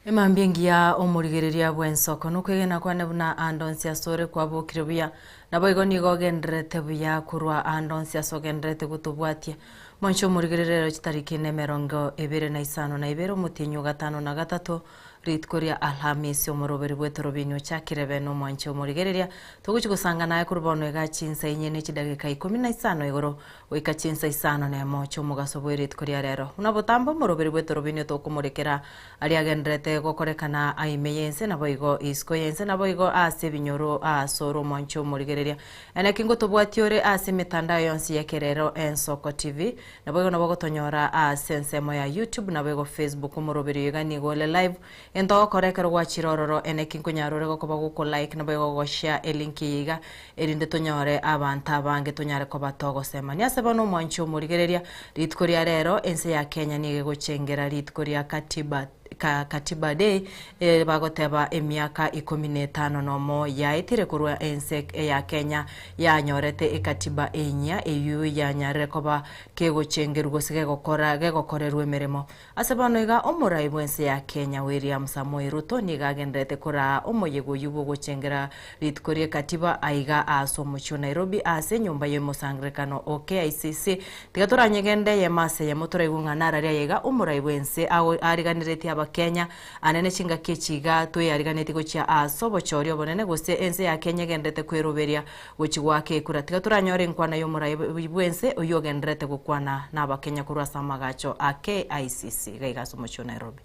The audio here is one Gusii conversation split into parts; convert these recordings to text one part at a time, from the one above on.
Emambia engiya omorigereria bw'ensoko, nokwegena kwane buna aande onsi asore kwabokire buya, naboigo nigo ogendererete buya korwa aande onsi ase ogendererete gotobwatia. Mwanche omorigereria rero chitariki nemerongo ebere na isano na ibere omotienyi o gatano na gatato, Rituko ria Alhamisi omoroberi bw'etorobini ochakire bene omwanche omorigereria, togochia gosanga naye korwa bono iga chinsa inye ne chidageka ikomi na isano igoro goika chinsa isano nemo chi'omogaso bwe rituko ria rero. Buna botambe omoroberi bw'etorobini otokomorekera aria agendererete gokorekana ime y'ense naboigo isiko y'ense naboigo ase ebinyoro aase ore omwanche omorigereria. Eneki ngotobwatia ore ase emetandao yonsi y'ekerero Ensoko TV Naboigo nabo ogotonyora aase ensemo ya YouTube naboigo Facebook omoroberio iga nigo ore live. Egento ogokora ekero gwachire ororo eneki nkonyara ore gokoba goko like naboigo go share elink eye iga erinde tonyore abanto abange tonyare koba togosemania. Ase bono omwanchi omorigereria rituko ria rero ense ya Kenya nigo egochengera rituko ria Katiba ka Katiba Day ere bagoteba emiaka ikomi na etano nomo yaetire korwa ense ya Kenya yanyorete ekatiba enyia eyio yanyarire koba kegochengerwa gose gegokora gegokorerwa emeremo. Ase bono iga omorai bw'ense ya Kenya William Samoei Ruto nigo agendererete koraa omoyega oyio bw'ogochengera rituko ri'ekatiba aiga aase omochie o Nairobi aase enyomba y'omosangererekano o KICC. Tiga toranyegende eyemo ase eyemo toraigwe ng'a narari aye iga omorai bw'ense ariganeretie abakenya Ane ne chingaki echi iga tweyariganetie gochia aase obochori obonene, gose ense ya Kenya egendererete kweroberia gochia goaka ekura. Tiga toranyore enkwana y'omorai bw'ense oyio ogendererete gokwana n'Abakenya korwa ase amagacho a KICC iga iga ase omochie o Nairobi.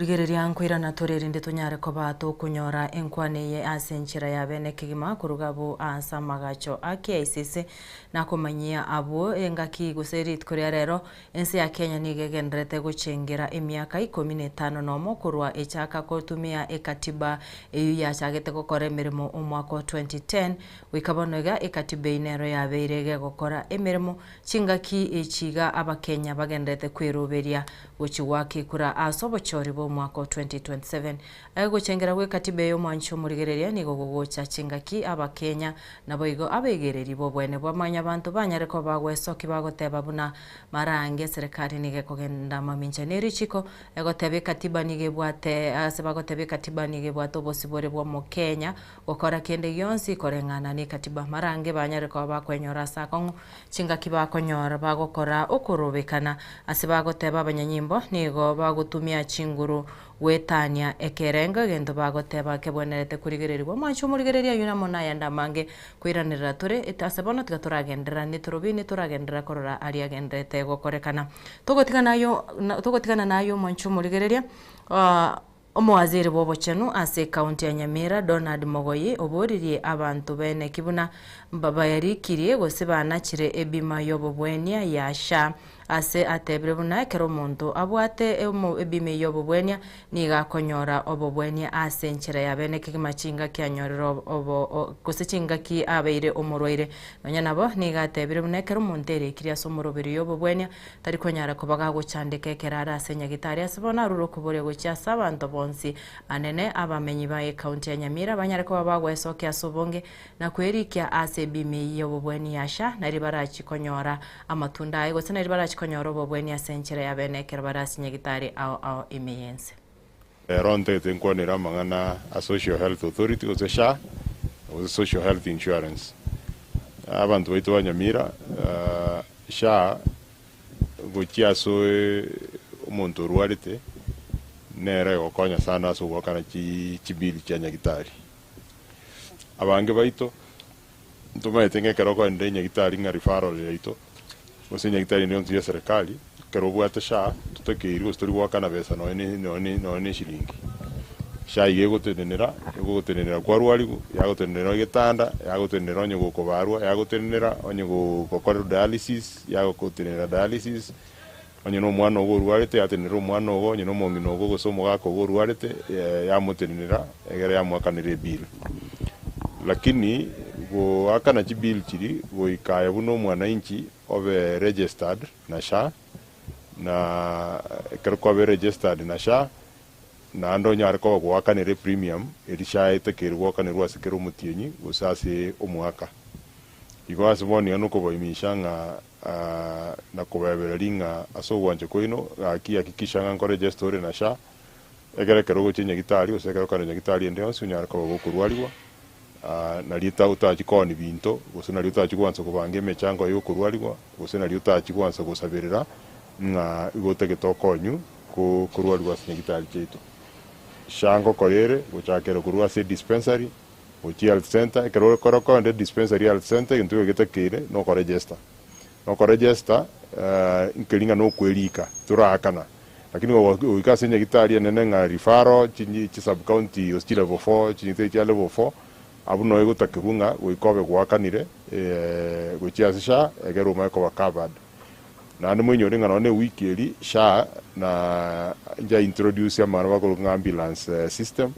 Rigereria nkoirana tore erinde tonyare koba tokonyora enkwana eye ase enchera ya bene kegima koruga abwo aase amagacho a KICC nakomanyia abwo engaki gose rituko ria rero Ense ya Kenya nigo egendererete gochengera emiaka ikomi na etano nomo korwa echaka gotumia ekatiba eyio yachagete gokora emeremo omwaka o 2010 goika bono iga ekatiba eyio nero yabeire gegokora emeremo chingaki echi iga abakenya bagendererete kweroberia gochi goaka ekura ase obochori bwa omwaka o 2027. Gochengera gw'ekatiba eye omwanchi omorigereria nigo gogocha chingaki abakenya Naboigo abaigereri b'obwene bwa mwanyabanto banyare koba bagwesokia bagoteba buna marange eserekari nigo ekogenda mamincha ne richiko egoteba ekatiba nigo ebwate ase bagoteba ekatiba nigo ebwate obosibore bw'omokenya gokora kende gionsi koreng'ana ne ekatiba marange banyare koba bakwenyora ase akong'u chingaki bakonyora bagokora okorobekana ase bagoteba abanyanyimbo nigo bagotumia chinguru Goetania ekerengo egento bagoteba kebwenerete korigererigwa. Omwanchi omorigereria ayio namo nayande amange koiranerera tore ase bono tiga toragenderera netorobie nitoragenderera korora aria agendererete gokorekana. Togotigana ayio togotigana naye omwanchi omorigereria omowaziri bw'obochenu ase ecounty ya Nyamira Donald Mogoyi oboririe abanto b'eneki buna mbabayarikirie gose banachire ebima y'obobwenia ya SHA. Ase atebire buna ekero omonto abwate ebima eyio y'obobwenia nigo akonyora obobwenia ase enchera ya bene kegima chingaki anyorire obo gose chingaki abeire omorwaire. Nonya nabo nigo atebire buna ekero omonto erekirie ase omoroberi y'obobwenia tari konyara koba gagochandeka ekero are ase nyagitari ase bono arure okoboria gochia ase abanto bonsi anene abamenyi ba ecounty ya Nyamira banyare koba bagwesokia ase obonge na kwerikia ase ebima eyio y'obobwenia ya SHA nari barachi konyora amatunda aye, gose nari barachi konyora obobweni ase enchera ya bene ekero bare ase nyagitari ao ao ime y'ense. Ero ntagete nkwanere amang'ana a Social Health Authority gose SHA gose Social Health Insurance. Abanto baito ba Nyamira, SHA gochia ase omonto orwarete nere egokonya sana ase ogoakana chibill chia nyagitari. Abange baito Ntomaete ng'a ekero okoenda enyagitari ng'a referral yaito, gose enyagitari ende yonsi y'eserekari, ekero obwate SHA, totakeiri gose tori goakana besa nonye ne nonye ne nonye ne eshiringi. SHA iga egotenenera, egogotenenera kwarwarigwe, yagotenenera egetanda, yagotenenera onye gokobarwa, yagotenenera onye gokorerwa dialysis, yagotenenera dialysis, onye na omwana ogo orwarete yatenenera omwana ogo, onye na omong'ina ogo gose omogaka ogo orwarete yamotenenera egere yamoakanera ebill. Lakini goakana chibill chiria goika aye buna omwananchi obe registered na SHA, na ekero kwabeire registered na SHA, naende onyare koba goakanera epremium eria SHA etakeire goakanerwa ase kera omotienyi gose ase omwaka. Igo ase bono iga nokobaimisha ng'a na kobebereria ng'a ase ogwancha kwaino, gaki hakikisha ng'a nkoregister ore na SHA, ekero ekero ogochia nyagitari gose ekero okogenda nyagitari ende yonsi onyare koba gokorwariwa, nario otachi koonia binto, gose nario otachi gwansa kobanga emechango ya okorwariwa, gose nario otachi gwansa gosaberera ng'a igo otagete okonywe korwariwa ase nyagitari chiaito. SHA ngokora ere gochakera korwa ase edispensary, Gochia health centre, ekero okore kogenda edispensary health centre egento getakeire na okoregister. Na okoregister nkeri ng'a nokwerika toraakana, lakini goika ase nyagetari enene ng'a referral chinyi chi sub county gose chi level four chinyagitari chia level four, abwo noo egotakerwa ng'a goika obe gwakanire gochia ase SHA egere omanye koba covered. Naende moinyore ng'a nonye na ewiki eria SHA na ncha introduce amang'ana bakorokwa ng'a ambulance system.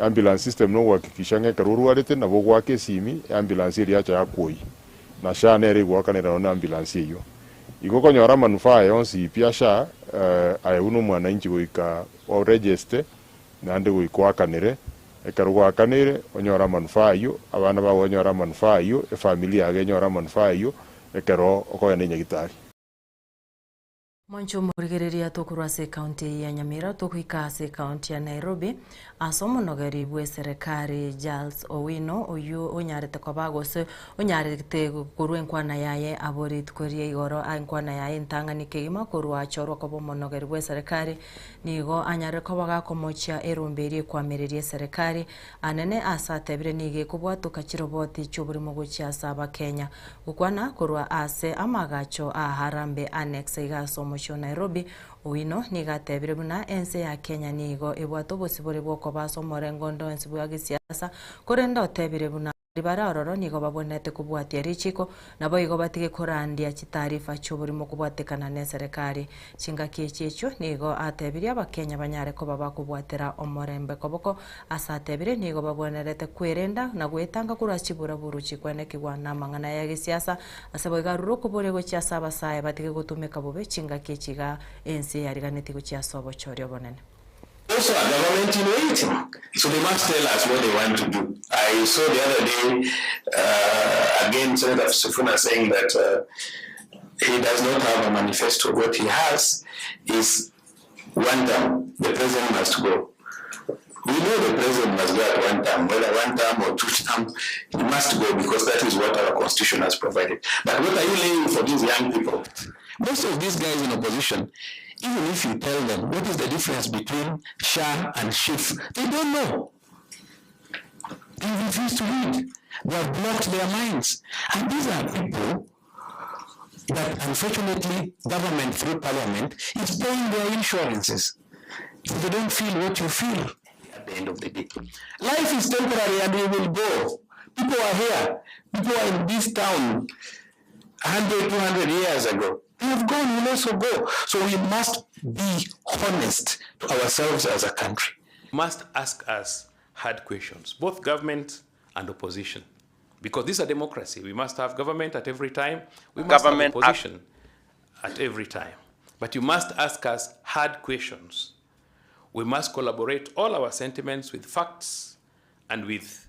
Ambulance system nogohakikisha ng'a ekero orwarete nabo ogoaka esimi, eambulance eria yacha yakwoyia. Na SHA nere egoakanera nonye na ambulance eyio. Igo okonyora amanufaa aya onsi pi a SHA, aye buna omwananchi goika oregeste naende goika oakanere. Ekero gwaakaneire onyore amanufaa ayio, abana bago banyore amanufaa ayio, efamiri yago enyore amanufaa ayio ekero okogenda enyagitari. Mwanche omorigereria tokorwa ase ecounty eye ya Nyamira togoika ase ecounty ya Nairobi ase omonogeri bw'eserekari Charles Owino oyio onyarete koba gose onyarete korwa enkwana yaye abwo rituko ria igoro enkwana yaye entang'ani kegima korwa achorwa koba omonogeri bw'eserekari nigo anyarire koba gakomochia erombe eria ekwamireria eserekari anene ase atebire nigo ekobwatoka chiroboti chioborimo gochia ase abakenya Gokwana korwa ase amaagacho a Harambee Annex iga ase omochie o Nairobi, Owino nigo atebire buna ense ya Kenya nigo ebwate obosibore bw'okoba ase omorengo onde onsi bwa gesiasa, korende otebire buna bare ororo nigo babwenerete kobwatia richiko naboigo batige korandia chitaarifa chi'oborimo kobwatekana neserekari. Chingaki echi echio nigo atebirie abakenya banyare koba bakobwatera omorembe koboko Ase atebire, nigo babwenerete kwerenda na gwetanga korwa ase chiburaburu chikwenekigwa namang'ana ya gesiasa, ase boigo arure okoboria gochia ase abasae batige gotumeka bobe chingaki echi iga ense eyariganetie gochia ase obochori obonene. Also a government in waiting so they must tell us what they want to do. I saw the other day again Senator Sifuna saying that he does not have a manifesto what he has is One term, the president must go. We know the president must go at one term, whether one term or two term, he must go because that is what our constitution has provided. But what are you laying for these young people? Most of these guys in opposition, even if you tell them what is the difference between SHA and SHIF, they don't know. They refuse to read. They have blocked their minds. And these are people that unfortunately government through parliament is paying their insurances. So they don't feel what you feel at the end of the day. Life is temporary and we will go. People are here. People are in this town 100, 200 years ago. They have gone, will also go. So we must be honest to ourselves as a country. Must ask us hard questions, both government and opposition. Because this is a democracy. We must have government at every time. We must have Government opposition at every time. But you must ask us hard questions. We must collaborate all our sentiments with facts and with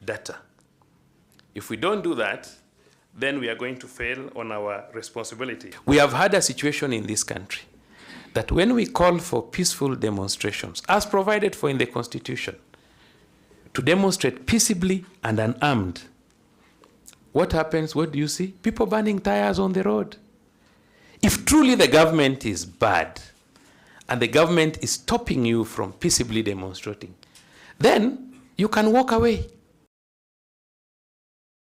data. If we don't do that, then we are going to fail on our responsibility. We have had a situation in this country that when we call for peaceful demonstrations, as provided for in the Constitution, to demonstrate peaceably and unarmed, what happens? What do you see? People burning tires on the road. If truly the government is bad and the government is stopping you from peaceably demonstrating, then you can walk away.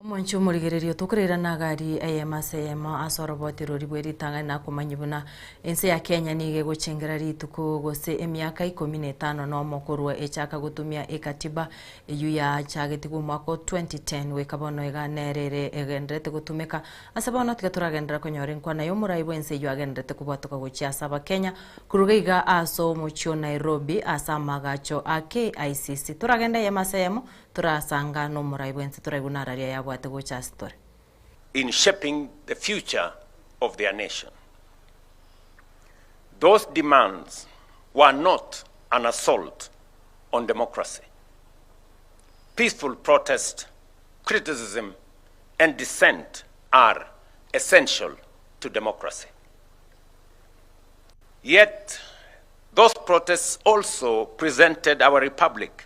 Omonche omorigereria otokoreira nagari eyemo ase eyemo ase oroboti roria bwe ritang'ani nakomanyia buna ense ya Kenya nigo egochengera rituko gose emiaka ikomi na etano nomo korwa echaka gotumia ekatiba eyio yachagetigwe omwaka o 2010 goika bono iga nere ere egendererete gotumeka ase bono tiga toragenderera konyora enkwana y'omorai bwense eyio agendererete kobwatoka gochia ase abakenya koruga iga ase omochie o Nairobi ase amagacho a KICC. Toragende eyemo ase eyemo Torasanga nomorai bwense toraigwe nararia yabwate gocha ase tore. In shaping the future of their nation. Those demands were not an assault on democracy. Peaceful protest, criticism, and dissent are essential to democracy. Yet, those protests also presented our republic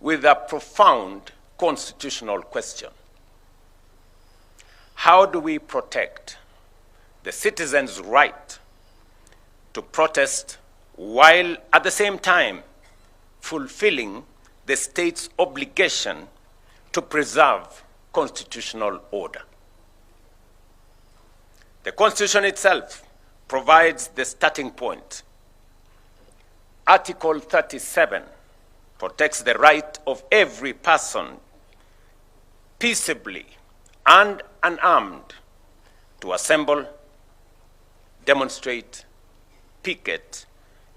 with a profound constitutional question. How do we protect the citizens' right to protest while at the same time fulfilling the state's obligation to preserve constitutional order? The Constitution itself provides the starting point. Article 37 protects the right of every person peaceably and unarmed to assemble, demonstrate, picket,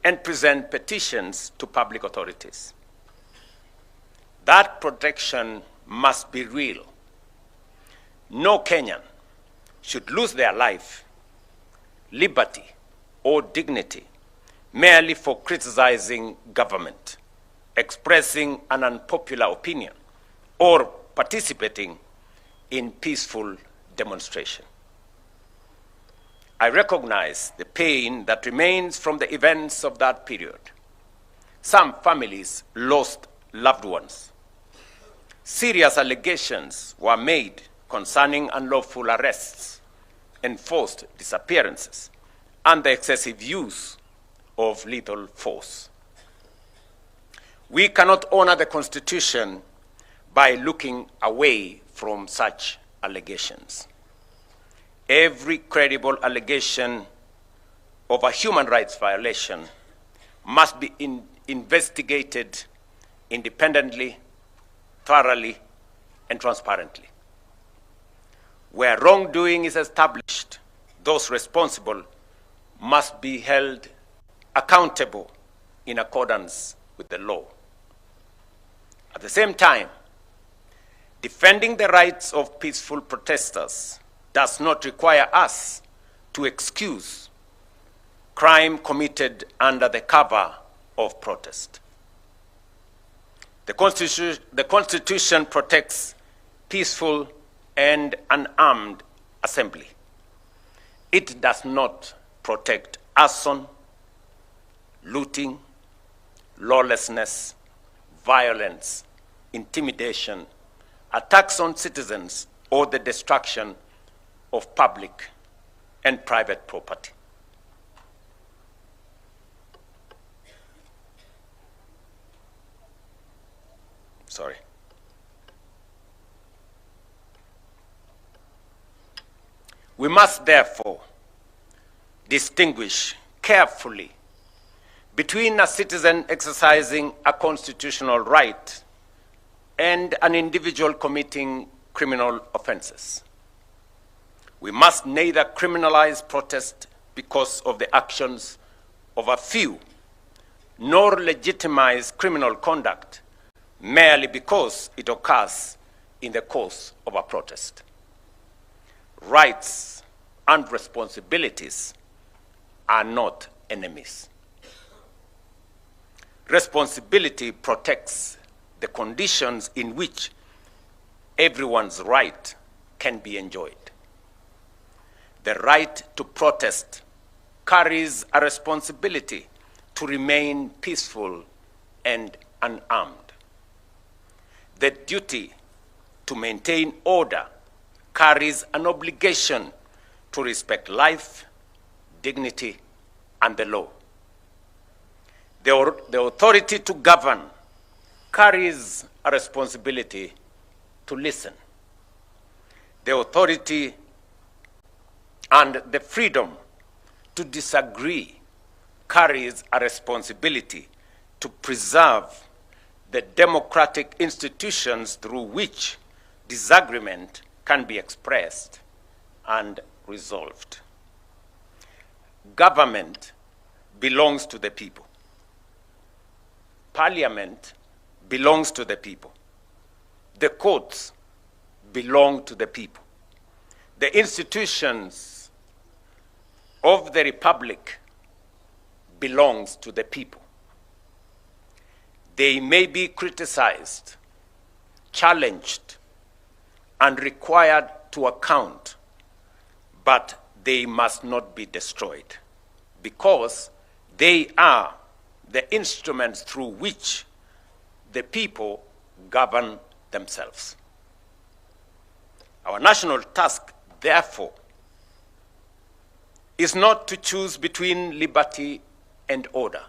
and present petitions to public authorities. That protection must be real. No Kenyan should lose their life, liberty, or dignity merely for criticizing government, expressing an unpopular opinion, or participating in peaceful demonstration. I recognize the pain that remains from the events of that period. Some families lost loved ones. Serious allegations were made concerning unlawful arrests, enforced disappearances, and the excessive use of lethal force. We cannot honor the Constitution by looking away from such allegations. Every credible allegation of a human rights violation must be investigated independently, thoroughly, and transparently. Where wrongdoing is established, those responsible must be held accountable in accordance with the law. At the same time, defending the rights of peaceful protesters does not require us to excuse crime committed under the cover of protest. The Constitution protects peaceful and unarmed assembly. It does not protect arson, looting, lawlessness, violence, intimidation, attacks on citizens, or the destruction of public and private property. Sorry. We must therefore distinguish carefully between a citizen exercising a constitutional right and an individual committing criminal offenses. We must neither criminalize protest because of the actions of a few, nor legitimize criminal conduct merely because it occurs in the course of a protest. Rights and responsibilities are not enemies. Responsibility protects the conditions in which everyone's right can be enjoyed. The right to protest carries a responsibility to remain peaceful and unarmed. The duty to maintain order carries an obligation to respect life, dignity, and the law. The, the authority to govern carries a responsibility to listen. The authority and the freedom to disagree carries a responsibility to preserve the democratic institutions through which disagreement can be expressed and resolved. Government belongs to the people. Parliament belongs to the people. The courts belong to the people. The institutions of the republic belongs to the people. They may be criticized, challenged, and required to account, but they must not be destroyed because they are the instruments through which the people govern themselves. Our national task, therefore, is not to choose between liberty and order.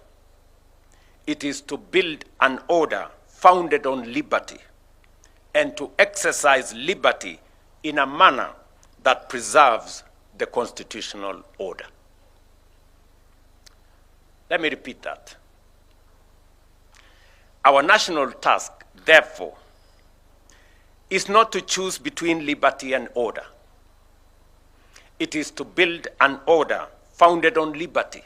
It is to build an order founded on liberty and to exercise liberty in a manner that preserves the constitutional order. Let me repeat that. Our national task, therefore, is not to choose between liberty and order. It is to build an order founded on liberty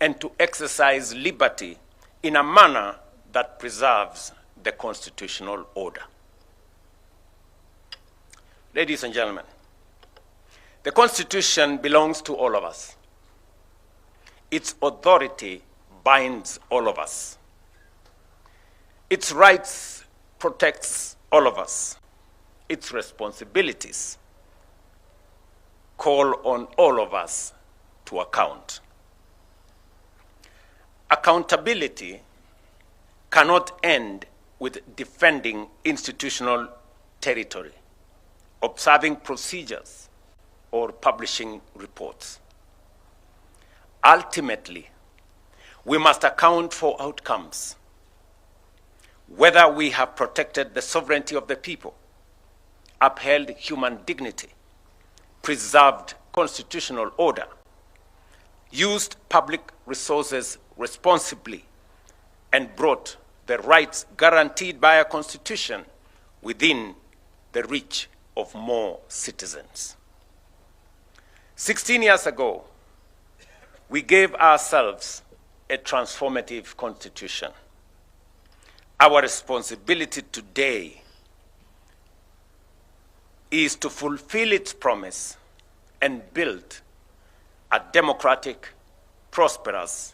and to exercise liberty in a manner that preserves the constitutional order. Ladies and gentlemen, the Constitution belongs to all of us. Its authority binds all of us. Its rights protects all of us. Its responsibilities call on all of us to account. Accountability cannot end with defending institutional territory, observing procedures, or publishing reports. Ultimately, we must account for outcomes, whether we have protected the sovereignty of the people, upheld human dignity, preserved constitutional order, used public resources responsibly, and brought the rights guaranteed by our Constitution within the reach of more citizens. 16 years ago, we gave ourselves a transformative constitution. Our responsibility today is to fulfill its promise and build a democratic, prosperous,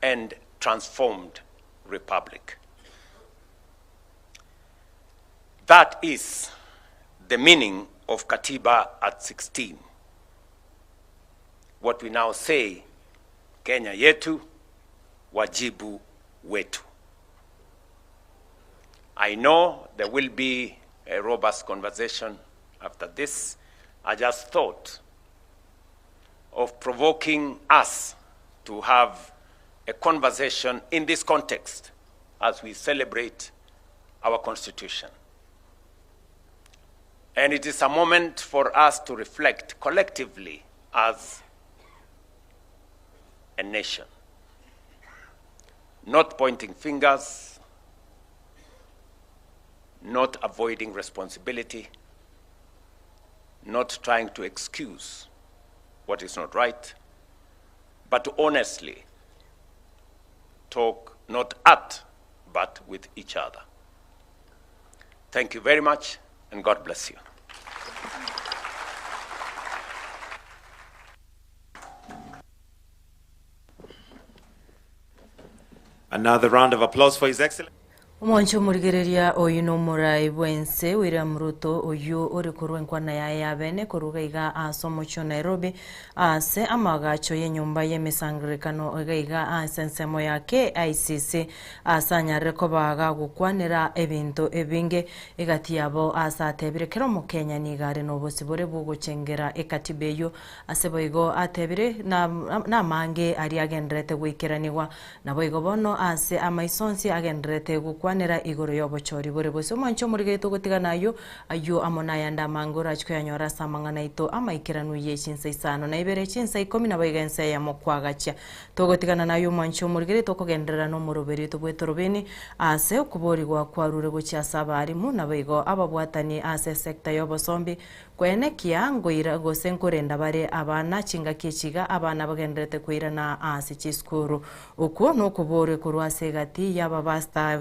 and transformed republic. That is the meaning of Katiba at 16. What we now say, Kenya yetu, wajibu wetu. I know there will be a robust conversation after this. I just thought of provoking us to have a conversation in this context as we celebrate our Constitution. And it is a moment for us to reflect collectively as a nation, not pointing fingers, not avoiding responsibility, Not trying to excuse what is not right, but to honestly talk not at, but with each other. Thank you very much, and God bless you. Another round of applause for His Excellency. Omwanche omorigereria oyio nomorai bwense William Ruto oyio ore korwa enkwana yaye ya bene korwa iga iga ase omochie o Nairobi ase amaagacho y'enyomba y'emesangererekano iga iga ase ensemo ya KICC ase anyarire koba gagokwanera ebinto ebinge egati yabo ase atebire kera omokenya nigo are nobosibore bwogochengera ekatiba eyio ase boigo atebire namange aria agendererete goikeranigwa Naboigo bono ase amaiso onsi agendererete gokwanera igoro y'obochori bore bosio. Omwanche omorigeretie ogotigana ayio, ayio amo nayande amange orachie koyanyora ase amang'ana aito amaikeranu ye chinsa isano na ibere, chinsa ikomi naboigo ensa eyemo kwagachia. Togotigana nayio omwanche omorigeretie okogenderera nomoroberio oito bw'etorobini ase okoborigwa kwarure gochia ase abaalimu naboigo ababwatani ase esecta y'obosombi Kwenekia nkoira gose nkorenda bare abana chingaki echi iga abana bagendererete koirana ase chisukuru. Okwo nokoboorwe korwa ase egati y'abapastor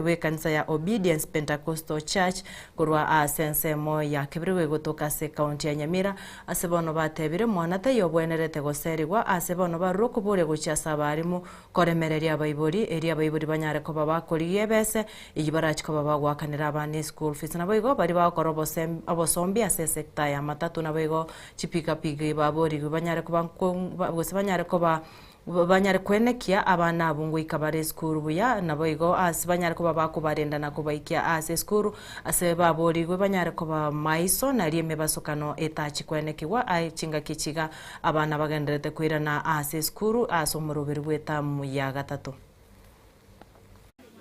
b'ekanisa ya Obedience Pentecostal Church korwa ase ensemo ya Kibirigo egotoka ase ekaunti ya Nyamira ase bono batebire mwana taiyo obwenerete goserigwa ase bono barure okoboria gochia ase abarimu koremereria abaibori erio abaibori banyare koba bakorigia ebese Eyio barachie koba bagoakanera abana eschool fees. Naboigo baria bagokora obosem obosombi ase esector ya matatu naboigo chipikapiki baborigwe banyare koba nko gose banyare koba banyare koenekia abana abwo ngoika bare esukuru buya naboigo ase banyare koba bakobarenda na kobaikia ase esukuru ase baborigwe banyare koba maiso nario emebasokano etachi koenekigwa aye chingaki echi iga abana bagendererete koirana ase esukuru ase omoroberi bw'etamu ya gatato.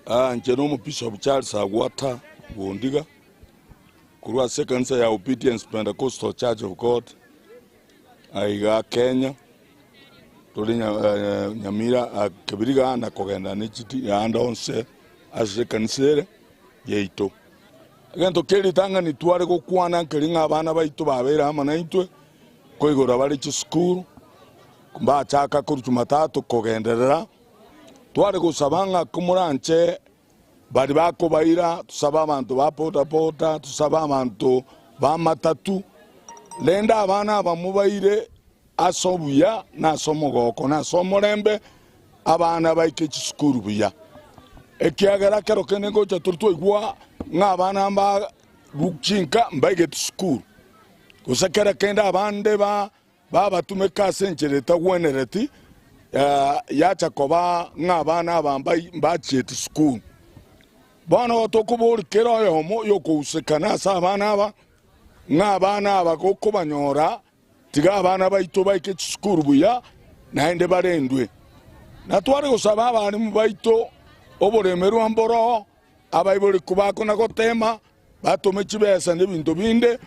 Inche n'Omobishop Charles Agwata Bondiga, korwa ase ekanisa ya Obedience Pentecostal Church of God aiga Kenya, tore Nyamira Kebiriga na kogenda ne chiti ande onse ase ekanisa ere yaito. Egento kia ritang'ani tware gokwana nkeri ng'a abana baito babeire amo naintwe, koigora bare chisukuru, mbachaka korwa Jumatatu kogenderera. Tware gosaba ng'a komoranche baria bakobaira, tosabe abanto ba bodaboda, tosabe abanto ba matatu, rende abana aba mobaire ase obuya na ase omogoko na ase omorembe, abana baike chisukuru buya. Ekiagera ekero kende ngocha tore twaigwa ng'a abana mba chinka mbaigete sukuru, gose kera kende abande ba Babatumeka ase enchera etagwenereti, yacha koba ng'a abana aba mbachieti sukuru. Bono igo tokoboria kera oyomo oyokogusekana ase abana aba, ng'a abana aba gokobanyora, tiga abana baito baike chisukuru buya, naende barendwe. Na tware gosaba abalimu baito oboremerwa mboroo, abaibori kobakona goteema, Batome chibesa na ebinto binde,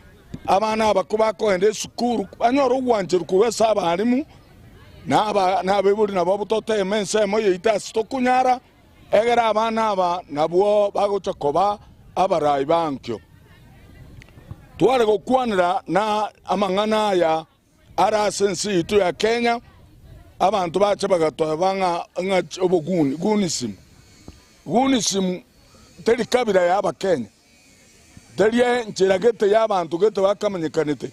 abana aba kobakoenda esukuru banyore ogwancherwa korwa ase abalimu na abaibori nabo toteeme ensemo yaito ase tokonyara, egere abana aba nabwo bagocha koba abarai bankio. Tware gokwanera na amang'ana aya are ase ense yaito ya Kenya, abanto bacha bagatoeba ng'a ng'a oboguni, gunism. Gunism teri kabira ya abakenya, teri enchera gete ya abanto gete bakamanyekanete.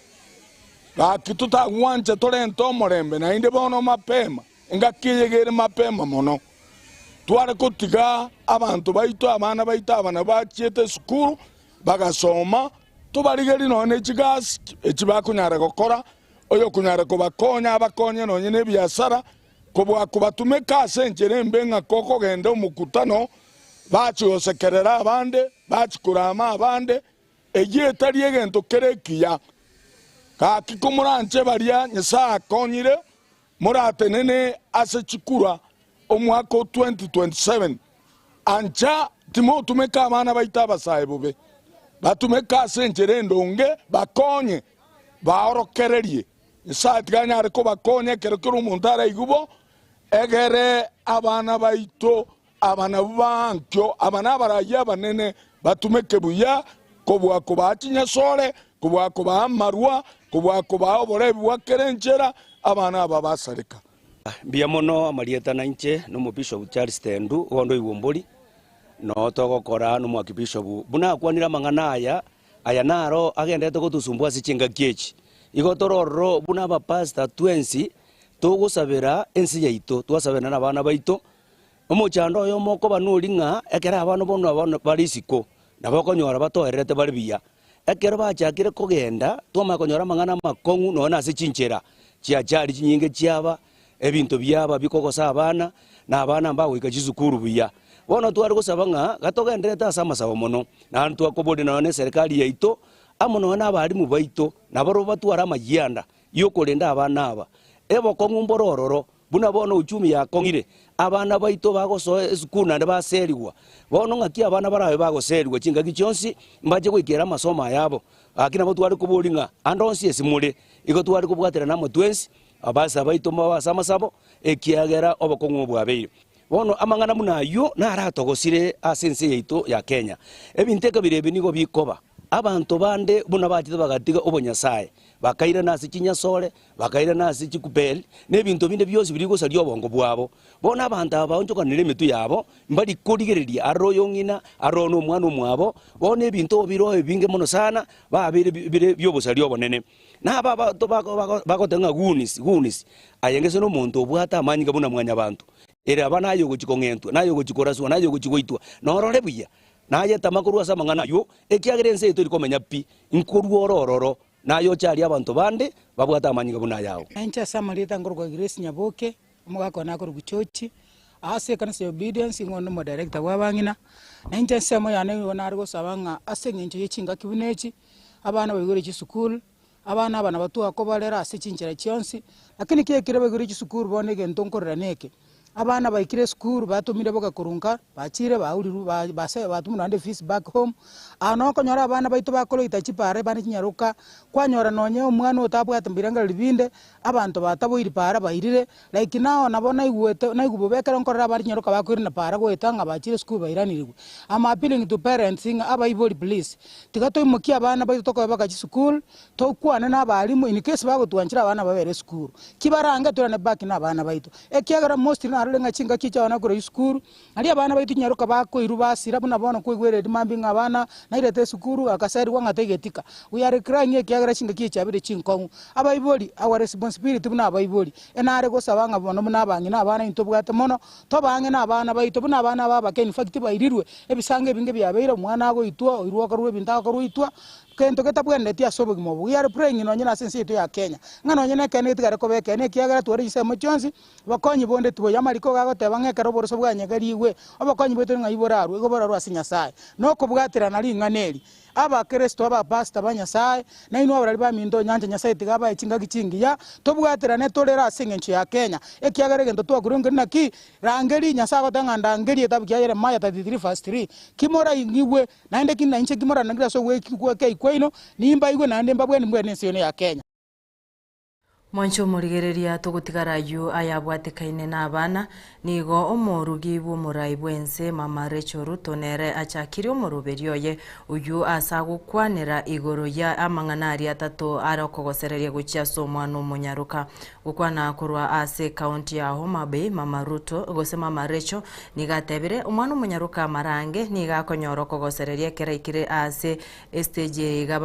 Gaki totagwancha torente omorembe naende bono mapema, engaki eye iga ere mapema mono. Tware kotiga abanto baito, abana baito aba nabo bachiete esukuru, bagasoma, Tobarigerie nonya ne chigasi echi bakonyara gokora, oyokonyara kobakonya abakonye nonya nebiasara, kobua kobatumeka ase enchera embe ng'a kokogenda omokutano, bachie gosekerera abande, bachie korama abande, eyio etari egento kere ekiya. Gaki komoranche baria Nyasae akonyire, moratenene ase chikura omwaka o 2027, ancha timotumeka abana baito abasae bobe, batumeke ase enchera endonge, bakonye, baorokererie. Nyasae tiga anyare kobakonya ekero kera omonto araigwe bo, egere abana baito aba nabwo baankio, aba nabarayia abanene, batumeke buya kobua kobaa chinyasore. kobua kobaa amarwa, kobua kobaa oborebi bwa kera enchera, abana aba basareka. Mbuya mono amarieta nainche nomobishop Charles Tendu oonde oigwa noo togokora nomoakibishop buna akwanire amang'ana aya, aya naro agenderete gotosumbua ase chingaki echi. Igo tore ororo buna abapastor twensi togosabera ense yaito, twasabera na abana baito, omochando oyomo okoba nori ng'a ekero abana bono bono bare isiko, nabo okonyora batoererete bare buya. Ekero bachakire kogenda, twamanya konyora amang'ana amakong'u nonya na ase chinchera, chiachari chinyinge chiaba, ebinto biaba bikogosa abana, na abana mbagoika chisukuru buya. Bono tware gosaba ng'a gatogendererete ase amasabo mono, naende twakoboria nonya na eserekari yaito, amo nonya na abalimu baito, nabarobwo batware amayianda yokorenda abana aba. Ebokong'u mbore ororo, buna bono uchumi yakong'ire, abana baito bagosoa esukuru naende baserigwa. Bono ng'aki abana barabe bagoserigwa chingaki chionsi, mbache goikera amasomo ayabo. Gaki nabo tware koboria ng'a ande onsi ase more, igo tware kobwaterana amo twensi, abasa baito mbabe ase amasabo, ekiagera obokong'u obwabeire. Bono amang'ana buna ayio naratogosire ase ense yaito ya Kenya. Ebinto ekabira ebi nigo bikoba, abanto bande buna bachete bagatiga obonyasae, bakairana ase chinyasore, bakairana ase chikubel, na ebinto binde bionsi biria bigosaria obongo bwabo. Bono abanto aba baonchokanire emetwe yabo, mbari korigereria aroro oyong'ina, aroro nomwana omwabo, bono ebinto bire ebinge mono sana, babeire bire biobosaria obonene. Na aba abanto bagoteba ng'a goons, goons, aye gese nomonto obwate amanyinga buna mwanyabanto, ere aba naye ogochia kong'entwa, naye ogochia koraswa, naye ogochia goitwa, norore buya, naye tama korwa ase amang'ana ayio, ekiagera ense eye tori komenya pi, nkorwa ore ororo, naye ocharie abanto bande babwate amanyinga buna ayao. Inche ase amarieta nkorokwa Grace Nyaboke, omogaka one akorokwa George, ase ekanisa ya Obedience nigo onde omodirector bwa abang'ina, na inche ensemo yane nigo nare gosaba ng'a ase eng'encho ye chingaki buna echi, abana baigure chisukuru, abana aba nabo twakobarera ase chinchera chionsi, lakini ki ekero baigure chisukuru bono egento nkorora neke, abana baikire esukuru batomire boka korwa nka, bachire baurirwe ba base batomwa naende fees back home, aa nokonyora abana baito bakoroita chipara bande chinyaroka, kwanyora nonye omwana otabwate mbirengererio binde, abanto bataboiri para bairire, like now nabo naigwete naigwa bobe ekero nkorora abande chinyaroka bakoirana para goeta ng'a bachire esukuru bairanirigwe. I'm appealing to parents ng'a abaibori please, tiga toimokie abana baito tokoe baka chisukuru, tokwane na abalimu in case bagotwanchera abana babere esukuru, ki barange toirane back na abana baito. Ekiagera mostly narorire ng'a chingaki echi abana bakorwa esukuru, Aria abana baito chinyaroka bakoirwa basira buna bono kwaigwera erimambia ng'a abana nairete esukuru agaserigwa ng'a taigetika. We are crying ekiagera chingaki echi chiabeire chinkong'u. Abaibori, our responsibility buna abaibori, enare gosaba ng'a bono buna abang'ina abana intwe tobwate mono, tobe ang'e na abana baito buna abana aba abake in fact bairirwe, ebisango ebinge biabeire, omwana agoitwa, oirwe okorwa ebinto agokorwa oitwa, Gento getabwenereti ase obogima obo. We are praying nonye nase ense yaito ya Kenya, ng'a nonye nekeene getigare koba ekeene ekiagera tware chinsemo chionsi, Obokonyi bonde tiboiyo. Amariko igo agoteba ng'a ekero oboroso bwanyegerigwe, obokonyi bwaito ng'ai borarwe? Igo borarwe ase Nyasae. Nokobwaterana ring'ana eri, Abakristo, abapastor ba Nyasae, nainwe abarari baminto nyancha Nyasae tiga abae chingaki chingiya, tobwaterane torere ase engencho ya Kenya, ekiagera egento twakorire nkeri naki? Rangeri, Nyasae agoteba ng'a ndangerie etabu kia Yeremaya 33 verse 3, Ki moraigwe, naende ki nainche ki moranangere ase ogwekei kwaino, nimbaigwe naende mbabwenie mbwene ense eno ya Kenya. Mwanche omorigereria togotigara ayio ayabwatekaine nabana, nigo omorugi bw'omorai bw'ense Mama Rachel Ruto nere achakirie omoroberio oye oyio ase agokwanera igoro ya amang'ana aria atato are okogosereria gochia ase omwana omonyaroka. Gokwana korwa ase ekaunti ya Homa Bay Mama Ruto gose Mama Rachel nigo atebire omwana omonyaroka amarange nigo akonyora okogosereria ekero aikire ase Estage eye iga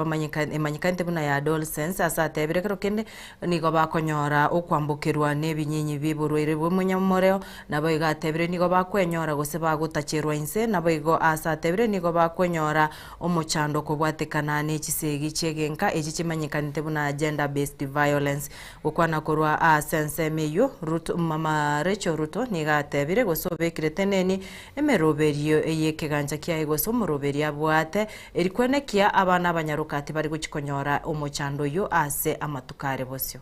emanyekanete buna ya adolescence ase atebire ekero kende nigo bakonyora okwambokerwa nebinyinyi bi'oborwaire bw'omonyamoreo, naboigo atebire nigo bakwenyora gose bagotacherwa inse, naboigo ase atebire nigo bakwenyora omochando kobwatekana ne chisegi chi'egenka echi chimanyekanete buna gender based violence. Gokwana korwa ase ensemo eyio, Ruto mama Rachel Ruto nigo atebire gose obekire teneni Emeroberio y'ekegancha kiaye gose omoroberio abwate, eri kwenekia abana abanyaroka tibari gochia konyora omochando oyio ase amatuko are bosio.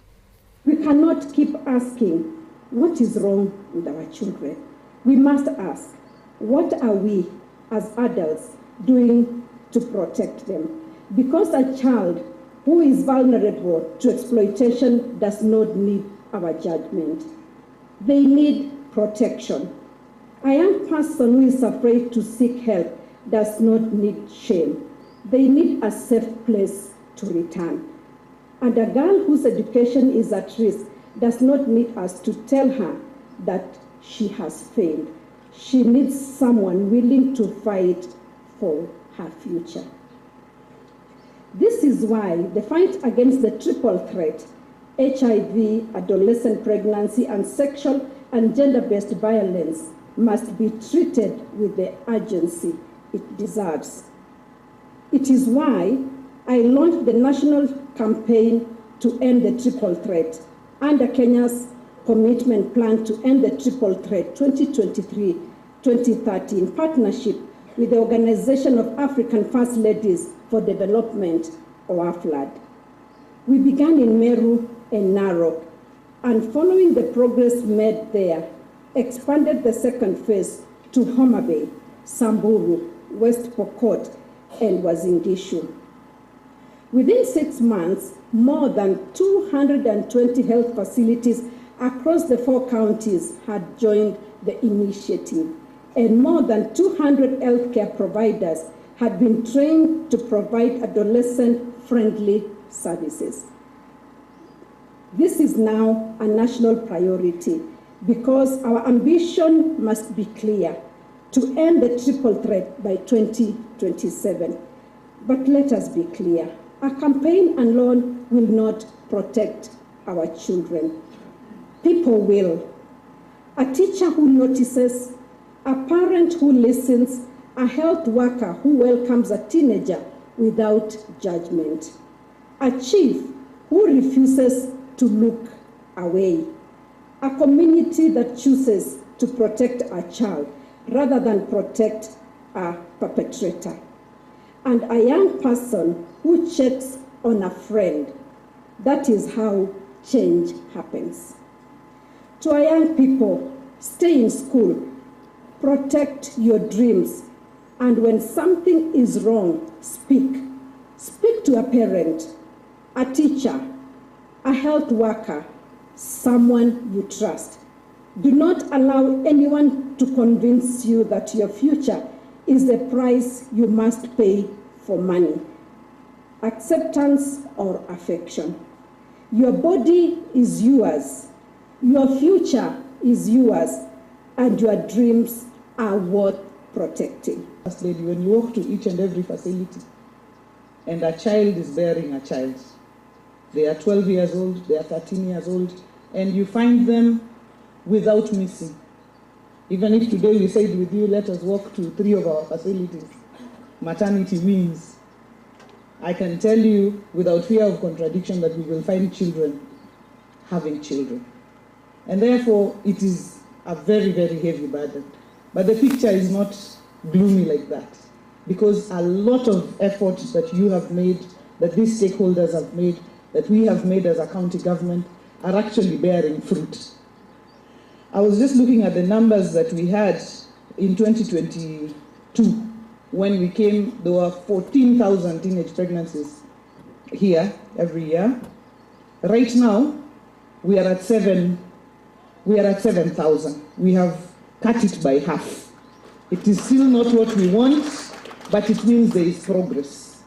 We cannot keep asking what is wrong with our children, we must ask what are we as adults doing to protect them because a child who is vulnerable to exploitation does not need our judgment, they need protection. A young person who is afraid to seek help does not need shame. They need a safe place to return. And a girl whose education is at risk does not need us to tell her that she has failed. She needs someone willing to fight for her future. This is why the fight against the triple threat HIV, adolescent pregnancy, and sexual and gender based violence must be treated with the urgency it deserves. It is why I launched the national campaign to end the triple threat under Kenya's commitment plan to end the triple threat 2023 2030 in partnership with the Organization of African First Ladies for Development, OAFLAD. We began in Meru and Narok, and following the progress made there, expanded the second phase to Homa Bay, Samburu, West Pokot, and Uasin Gishu. Within six months, more than 220 health facilities across the four counties had joined the initiative, and more than 200 healthcare providers had been trained to provide adolescent friendly services. This is now a national priority because our ambition must be clear to end the triple threat by 2027. But let us be clear a campaign alone will not protect our children. People will. A teacher who notices, a parent who listens, a health worker who welcomes a teenager without judgment, a chief who refuses to look away, a community that chooses to protect a child rather than protect a perpetrator, and a young person who checks on a friend. That is how change happens. To our young people, stay in school, protect your dreams, and when something is wrong, speak. Speak to a parent, a teacher, a health worker, someone you trust. Do not allow anyone to convince you that your future is the price you must pay for money, acceptance, or affection. Your body is yours, your future is yours, and your dreams are worth protecting. First Lady, when you walk to each and every facility and a child is bearing a child, they are 12 years old, they are 13 years old, and you find them without missing. Even if today we said with you, let us walk to three of our facilities, maternity wings, I can tell you without fear of contradiction that we will find children having children. And therefore, it is a very, very heavy burden. But the picture is not gloomy like that, because a lot of effort that you have made, that these stakeholders have made, that we have made as a county government, are actually bearing fruit. I was just looking at the numbers that we had in 2022. When we came, there were 14,000 teenage pregnancies here every year. Right now, we are at seven, we are at 7,000. We have cut it by half. It is still not what we want, but it means there is progress.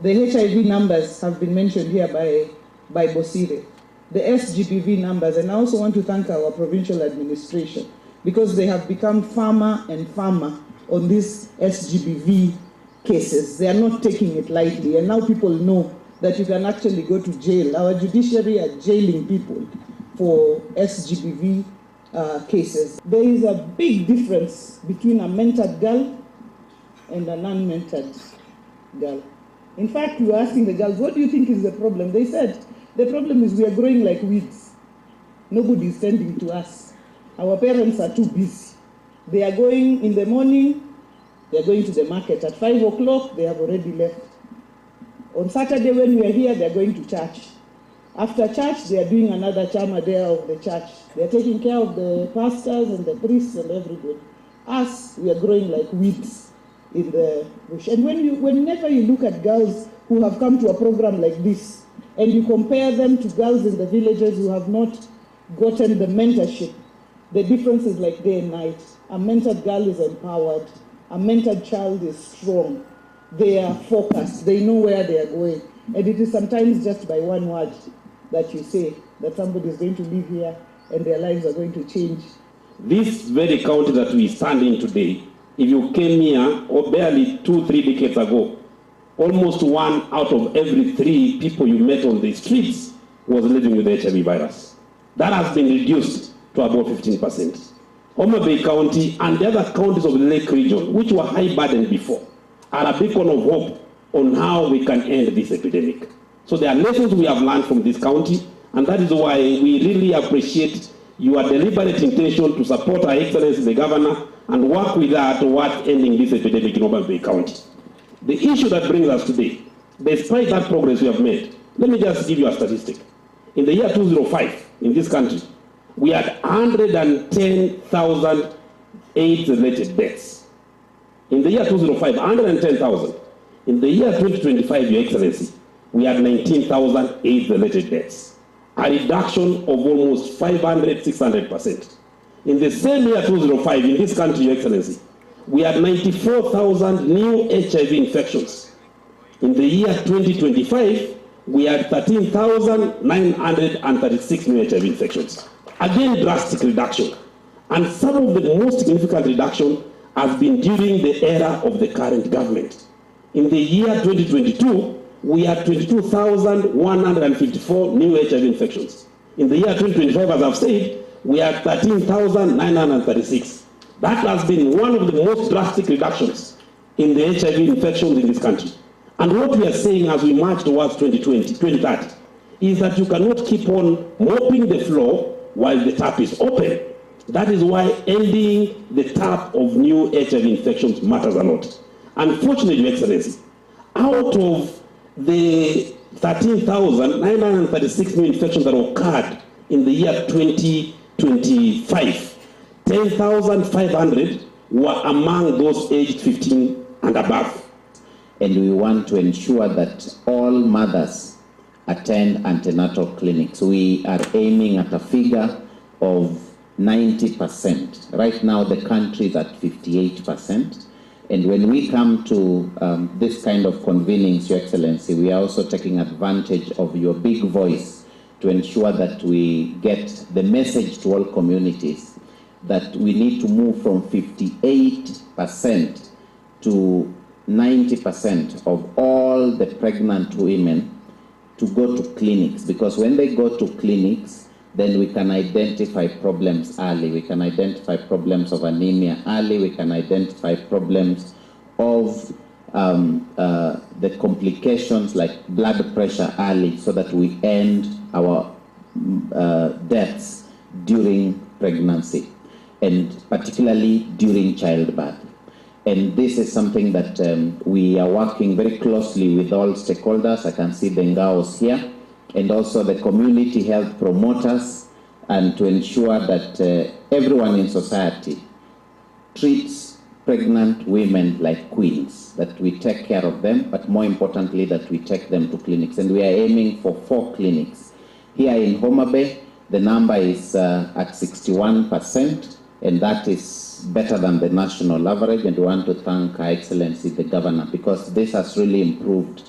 The HIV numbers have been mentioned here by, by Bosire. The SGBV numbers, and I also want to thank our provincial administration because they have become firmer and firmer on these SGBV cases. They are not taking it lightly, and now people know that you can actually go to jail. Our judiciary are jailing people for SGBV uh, cases. There is a big difference between a mentored girl and an unmentored girl. In fact, we were asking the girls, what do you think is the problem? They said, the problem is we are growing like weeds. Nobody is tending to us. Our parents are too busy. They are going in the morning, they are going to the market. At 5 o'clock, they have already left. On Saturday, when we are here, they are going to church. After church, they are doing another chama there of the church. They are taking care of the pastors and the priests and everybody. Us, we are growing like weeds in the bush. And when you, whenever you look at girls who have come to a program like this, and you compare them to girls in the villages who have not gotten the mentorship, the difference is like day and night. A mentored girl is empowered. A mentored child is strong. They are focused. They know where they are going. And it is sometimes just by one word that you say that somebody is going to live here and their lives are going to change. This very county that we stand in today, if you came here or barely 2, 3 decades ago, almost 1 out of every 3 people you met on the streets was living with the HIV virus. That has been reduced to about 15%. Homabay County and the other counties of the Lake region, which were high burden before, are a beacon of hope on how we can end this epidemic. So there are lessons we have learned from this county, and that is why we really appreciate your deliberate intention to support Her Excellency the Governor and work with her towards ending this epidemic in Homabay County. The issue that brings us today, despite that progress we have made, let me just give you a statistic. In the year 2005, in this country, we had 110,000 AIDS-related deaths. In the year 2005, 110,000. In the year 2025, Your Excellency, we had 19,000 AIDS-related deaths, a reduction of almost 500, 600%. In the same year 2005, in this country, Your Excellency, we had 94,000 new HIV infections. In the year 2025, we had 13,936 new HIV infections. Again, drastic reduction. And some of the most significant reduction has been during the era of the current government. In the year 2022, we had 22,154 new HIV infections. In the year 2025, as I've said, we had 13,936. That has been one of the most drastic reductions in the HIV infections in this country. And what we are saying as we march towards 2020, 2030, is that you cannot keep on mopping the floor while the tap is open. That is why ending the tap of new HIV infections matters a lot. Unfortunately, Your Excellency, out of the 13,936 new infections that occurred in the year 2025, 10,500 were among those aged 15 and above. And we want to ensure that all mothers attend antenatal clinics. We are aiming at a figure of 90%. Right now, the country is at 58%. And when we come to this kind of convenings, Your Excellency, we are also taking advantage of your big voice to ensure that we get the message to all communities that we need to move from 58% to 90% of all the pregnant women to go to clinics, because when they go to clinics, then we can identify problems early. We can identify problems of anemia early. We can identify problems of the complications like blood pressure early, so that we end our deaths during pregnancy, and particularly during childbirth. And this is something that we are working very closely with all stakeholders. I can see the NGAOs here, and also the community health promoters, and to ensure that everyone in society treats pregnant women like queens, that we take care of them, but more importantly, that we take them to clinics. And we are aiming for 4 clinics. Here in Homa Bay, the number is at 61%, and that is better than the national average. And we want to thank Her Excellency the Governor, because this has really improved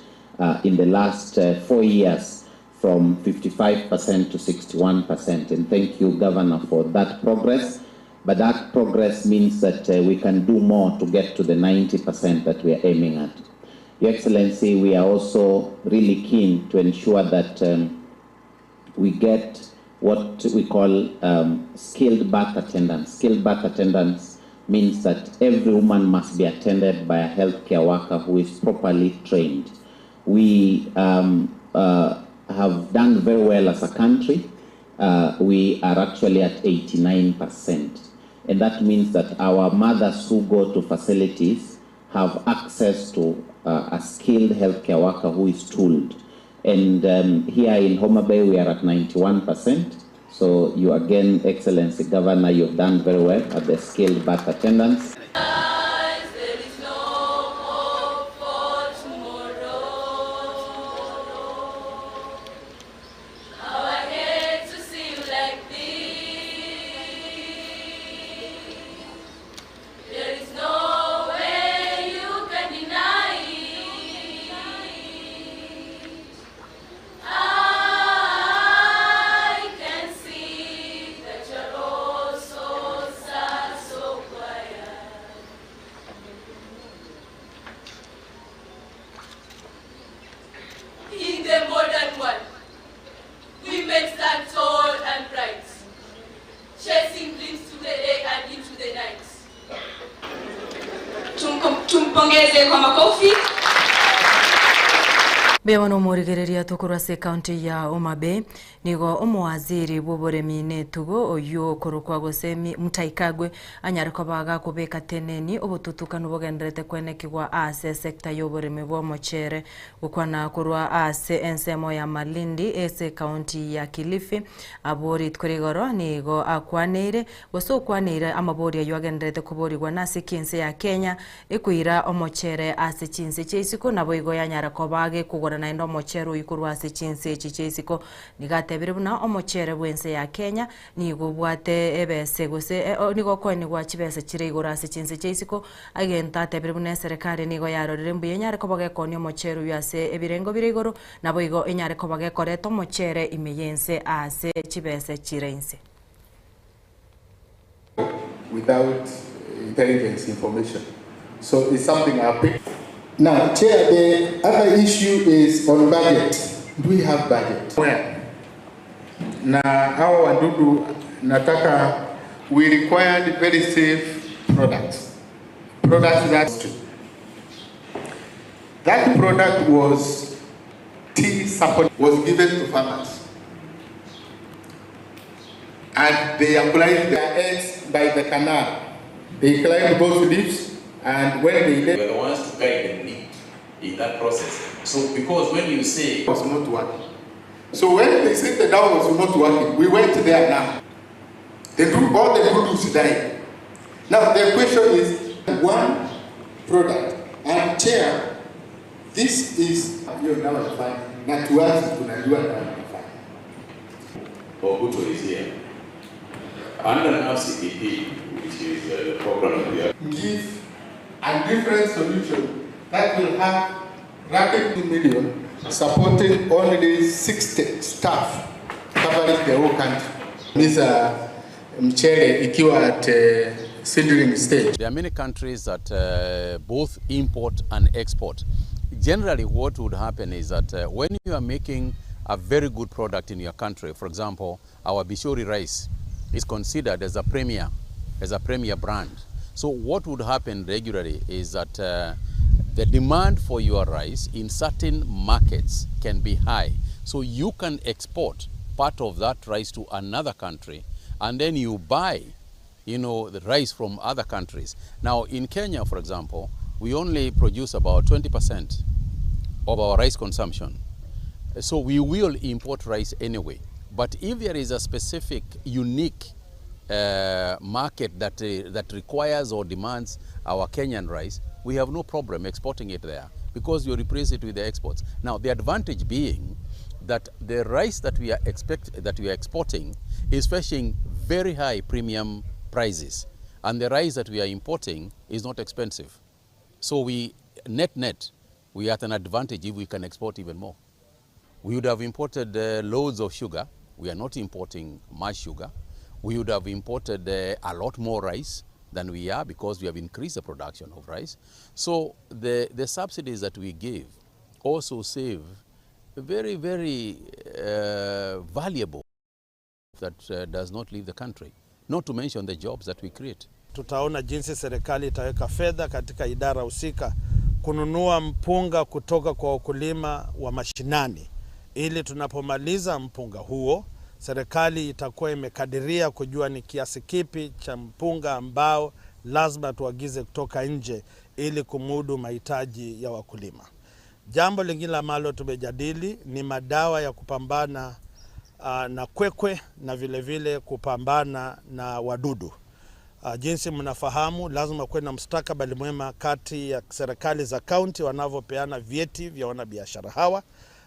in the last 4 years from 55% to 61%. And thank you, Governor, for that progress. But that progress means that we can do more to get to the 90% that we are aiming at. Your Excellency, we are also really keen to ensure that we get what we call skilled birth attendance. Skilled birth attendance means that every woman must be attended by a healthcare worker who is properly trained. We have done very well as a country. We are actually at 89%. And that means that our mothers who go to facilities have access to a skilled healthcare worker who is tooled. And here in Homa Bay, we are at 91%. So you again, Excellency Governor, you've done very well at the skilled birth attendance. Tumpongeze kwa makofi. Mbuya mono omorigereria tokorwa ase ekaunti ya Homa Bay, nigo omowaziri bw'oboremi na etugo oyio okorokwa gose Mutahi Kagwe anyare koba gakobeka teneni obotutukanu bogendererete kwenekigwa ase esecta y'oboremi bw'omochere Gokwana korwa ase ensemo ya Malindi ase ekaunti ya Kilifi, abwo rituko rigoro nigo akwaneire gose okwaneire amabori ayio agendererete koborigwa nase ki ense ya Kenya ekoira omochere ase chinse chia isiko naboigo yanyara koba gekogora naende omochere oyio korwa ase chinse echi chia isiko. Nigo atebire buna omochere bw'ense ya Kenya nigo obwate ebese gose nigo okoenigwa chibesa chire igoro ase chinse chia isiko Egento atebire buna eserekari nigo yarorire mbuya enyare koba gekoonia omochere oyio ase ebirengo bire igoro, naboigo enyare koba gekoreta omochere ime y'ense ase chibese chire inse. Without intelligence information so it's something I'll pick. Now chair the other issue is on budget do we have budget? Where? Na hawa wadudu nataka we required very safe products products that that product was tea support was given to farmers and they applied their eggs by the canal they climbed those leaves and when they We are the ones to guide and lead in that process. So because when you say was not working. So when they said the dam was not working, we went there now. The, all the produce died. Now the question is one product and chair, this is hiyo dawa inafanya na tuanze tunajua dawa inafanya. Oguto is here. Under RCEP, which is the program that we are give a different solution that will have rapid million supporting only 60 staff covering the whole country. Misa mchele ikiwa at seedling stage. There are many countries that both import and export. Generally, what would happen is that when you are making a very good product in your country, for example, our Bishori rice is considered as a premier, as a premier brand. So what would happen regularly is that the demand for your rice in certain markets can be high. So you can export part of that rice to another country, and then you buy, you know, the rice from other countries. Now, in Kenya, for example, we only produce about 20% of our rice consumption. So we will import rice anyway. But if there is a specific, unique market that, that requires or demands our Kenyan rice, we have no problem exporting it there because we replace it with the exports. Now, the advantage being that the rice that we are expect, that we are exporting is fetching very high premium prices, and the rice that we are importing is not expensive. So we net net, we are at an advantage if we can export even more. We would have imported loads of sugar. We are not importing much sugar. We would have imported a lot more rice than we are because we have increased the production of rice. So the, the subsidies that we give also save very, very valuable that does not leave the country, not to mention the jobs that we create. Tutaona jinsi serikali itaweka fedha katika idara husika kununua mpunga kutoka kwa wakulima wa mashinani, ili tunapomaliza mpunga huo serikali itakuwa imekadiria kujua ni kiasi kipi cha mpunga ambao lazima tuagize kutoka nje ili kumudu mahitaji ya wakulima. Jambo lingine ambalo tumejadili ni madawa ya kupambana na kwekwe na vilevile vile kupambana na wadudu. Jinsi mnafahamu, lazima kuwe na mustakabali mwema kati ya serikali za kaunti wanavyopeana vyeti vya wanabiashara hawa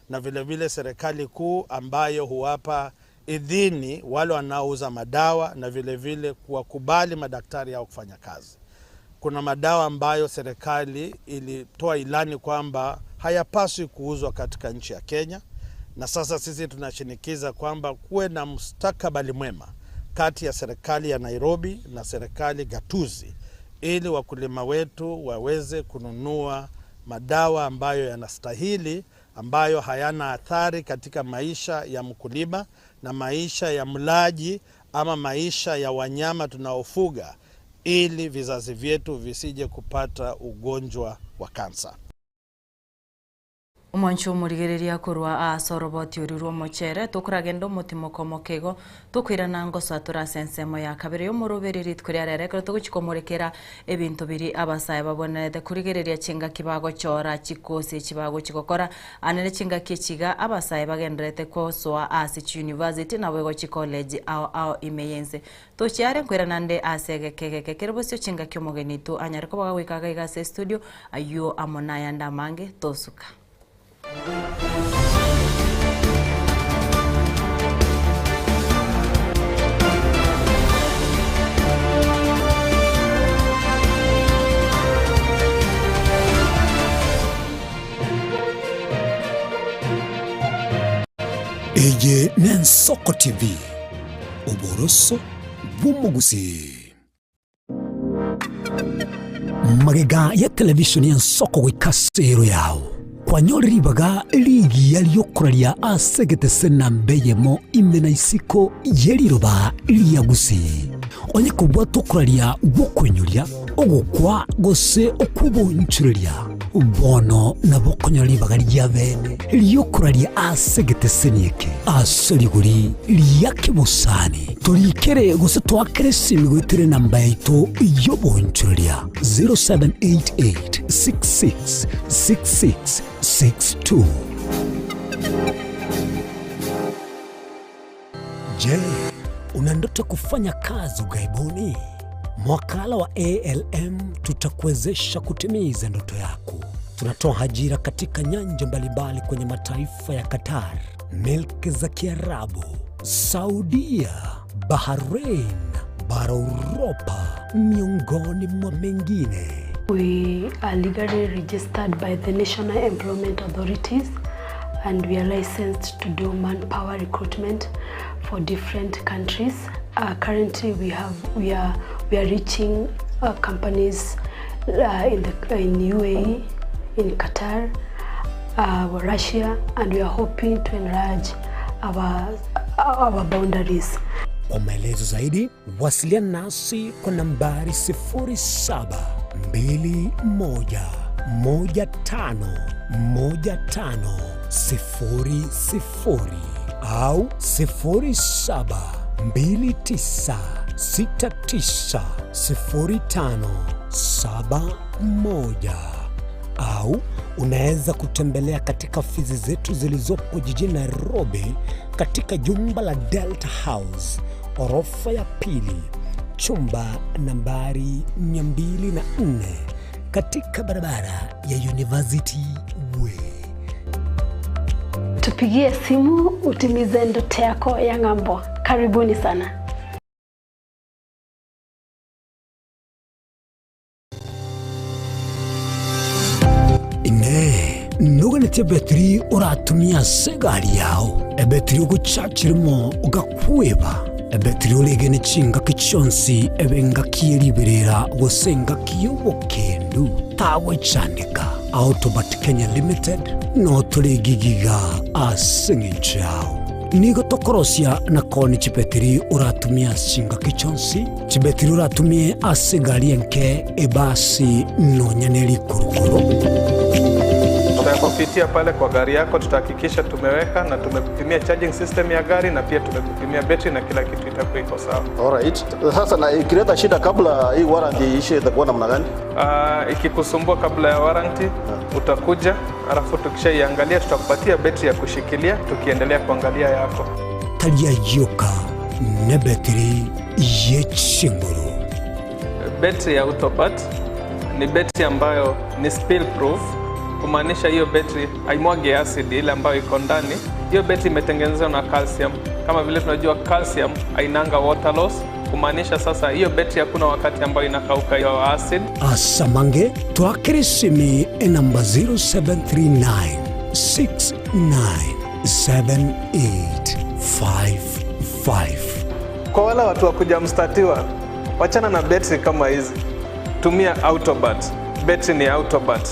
na vilevile serikali kuu ambayo huwapa idhini wale wanaouza madawa na vilevile kuwakubali madaktari hao kufanya kazi. Kuna madawa ambayo serikali ilitoa ilani kwamba hayapaswi kuuzwa katika nchi ya Kenya, na sasa sisi tunashinikiza kwamba kuwe na mustakabali mwema kati ya serikali ya Nairobi na serikali gatuzi ili wakulima wetu waweze kununua madawa ambayo yanastahili, ambayo hayana athari katika maisha ya mkulima na maisha ya mlaji ama maisha ya wanyama tunaofuga, ili vizazi vyetu visije kupata ugonjwa wa kansa. Omwancho omorigereria korwa aase oroboti oria rw'omochere, tokoragenda omotimoko omoke igo, tokoirana ngosoa tore ase ensemo ya kabere y'omoroberi rituko ria rero ekero togochia komorekera ebinto biria abasae babwenerete korigereria chingaki bagochora chikosi echi bagochia gokora. Ande ne chingaki echi iga abasae bagendererete gosoa ase chiuniversity naboigo chicollege ao ao ime y'ense. Tochiare nkoirana ande ase egeka egeke kere bosio chingaki omogeni oito anyare koba gagoika iga iga ase estudio, ayio amo nayande amange, tosuka. Eye n'Ensoko TV. Oboroso bw'omogusii. Magega ya televishoni y'ensoko goika ase ero yao, kwanyore ribaga rigiya ri'okoraria ase egetese namba eyemo ime na isiko ye riroba ria Gusii. Onye kobwata okoraria gw'okoinyoria, ogokwa gose okw'obonchoreria, Bono nabo okonyora ribaga ri'abeene ri'okoraria ase egeteseni eke ase rigori ria kebosani. Torikere gose toakere esimi goetera enamba yaito y'obonchoreria 0788666662. Je, una ndoto kufanya kazi ughaibuni? Mwakala wa ALM tutakuwezesha kutimiza ndoto yako. Tunatoa ajira katika nyanja mbalimbali kwenye mataifa ya Qatar, milki za Kiarabu, Saudia, Bahrain, bara Uropa, miongoni mwa mengine. We are legally registered by the National Employment Authorities and we are licensed to do manpower recruitment for different countries. Uh, currently we have we are we are reaching uh, companies uh, in the in UAE, in Qatar, uh, Russia and we are hoping to enlarge our our boundaries. Kwa maelezo zaidi wasiliana nasi kwa nambari 0721151500 au 0729690571 au unaweza kutembelea katika ofisi zetu zilizopo jijini Nairobi katika jumba la Delta House orofa ya pili chumba nambari 204 katika barabara ya University Way. Tupigie simu utimize ndoto yako ya ng'ambo. Karibuni sana. Inee! Noganetie ebetiri oratumie ase egari yao, ebetiri ogochachirimo ogakweba, ebetiri oregene chingaki chionsi ebe engaki ye riberera gose engaki y'obokendu? Tagwechandeka. Autobat Kenya Limited notore gigiga ase engencho yao. Nigo tokorosia na koonia chibetiri oratumie ase chingaki chionsi, chibetiri oratumie ase egari enke, ebasi, nonya ne rikurukuru. Tutakupitia pale kwa gari yako, tutahakikisha tumeweka na tumekupimia charging system ya gari na pia tumekupimia betri na kila kitu itakuwa iko sawa. Alright. Sasa na ikileta shida kabla hii warranty iishe itakuwa namna gani? Uh, ikikusumbua kabla ya warranty utakuja, alafu tukishaiangalia tutakupatia betri ya kushikilia tukiendelea kuangalia yako. Tari ayioka nebetiri ye chinguru. Betri ya Autopat ni betri ambayo ni spill proof, kumaanisha hiyo betri haimwagi acid ile ambayo iko ndani. Hiyo betri imetengenezwa na calcium. Kama vile tunajua calcium hainanga water loss, kumaanisha sasa hiyo betri hakuna wakati ambayo inakauka hiyo acid. Asamange twakere esimi enamba 0739 697855. Kwa wale watu wa kujamstatiwa, wachana na betri kama hizi, tumia Autobat. Betri ni Autobat.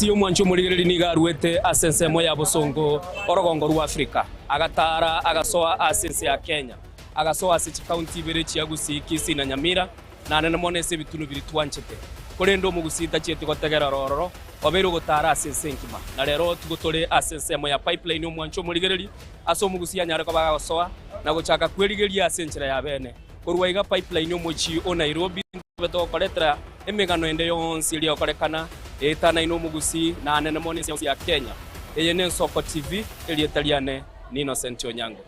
Omogusii omwanchi omorigereria nigo aruete ase ensemo ya bosongo orogongo rwa Afrika, agataara agasoa ase ense ya Kenya, agasoa ase chikaunti ibere chia Gusii, Kisii na Nyamira, na anene mono ase ebitunu biria twanchete. Korende omogusii tachieti gotegerera ororo, obeire ogotaara ase ense engima. Na rero tigo tore ase ensemo ya Pipeline omwanchi omorigereria, ase omogusii anyare koba agosoa na gochaka kwerigeria ase enchera ya bene. Korwa iga Pipeline omochie o Nairobi ntobe togokoretera emegano ende yonsi eria egokorekana etanaine omogusii na anene mono ense yonsi ya Kenya. Eye n'Ensoko TV, erieta riane ni Innocent Onyango.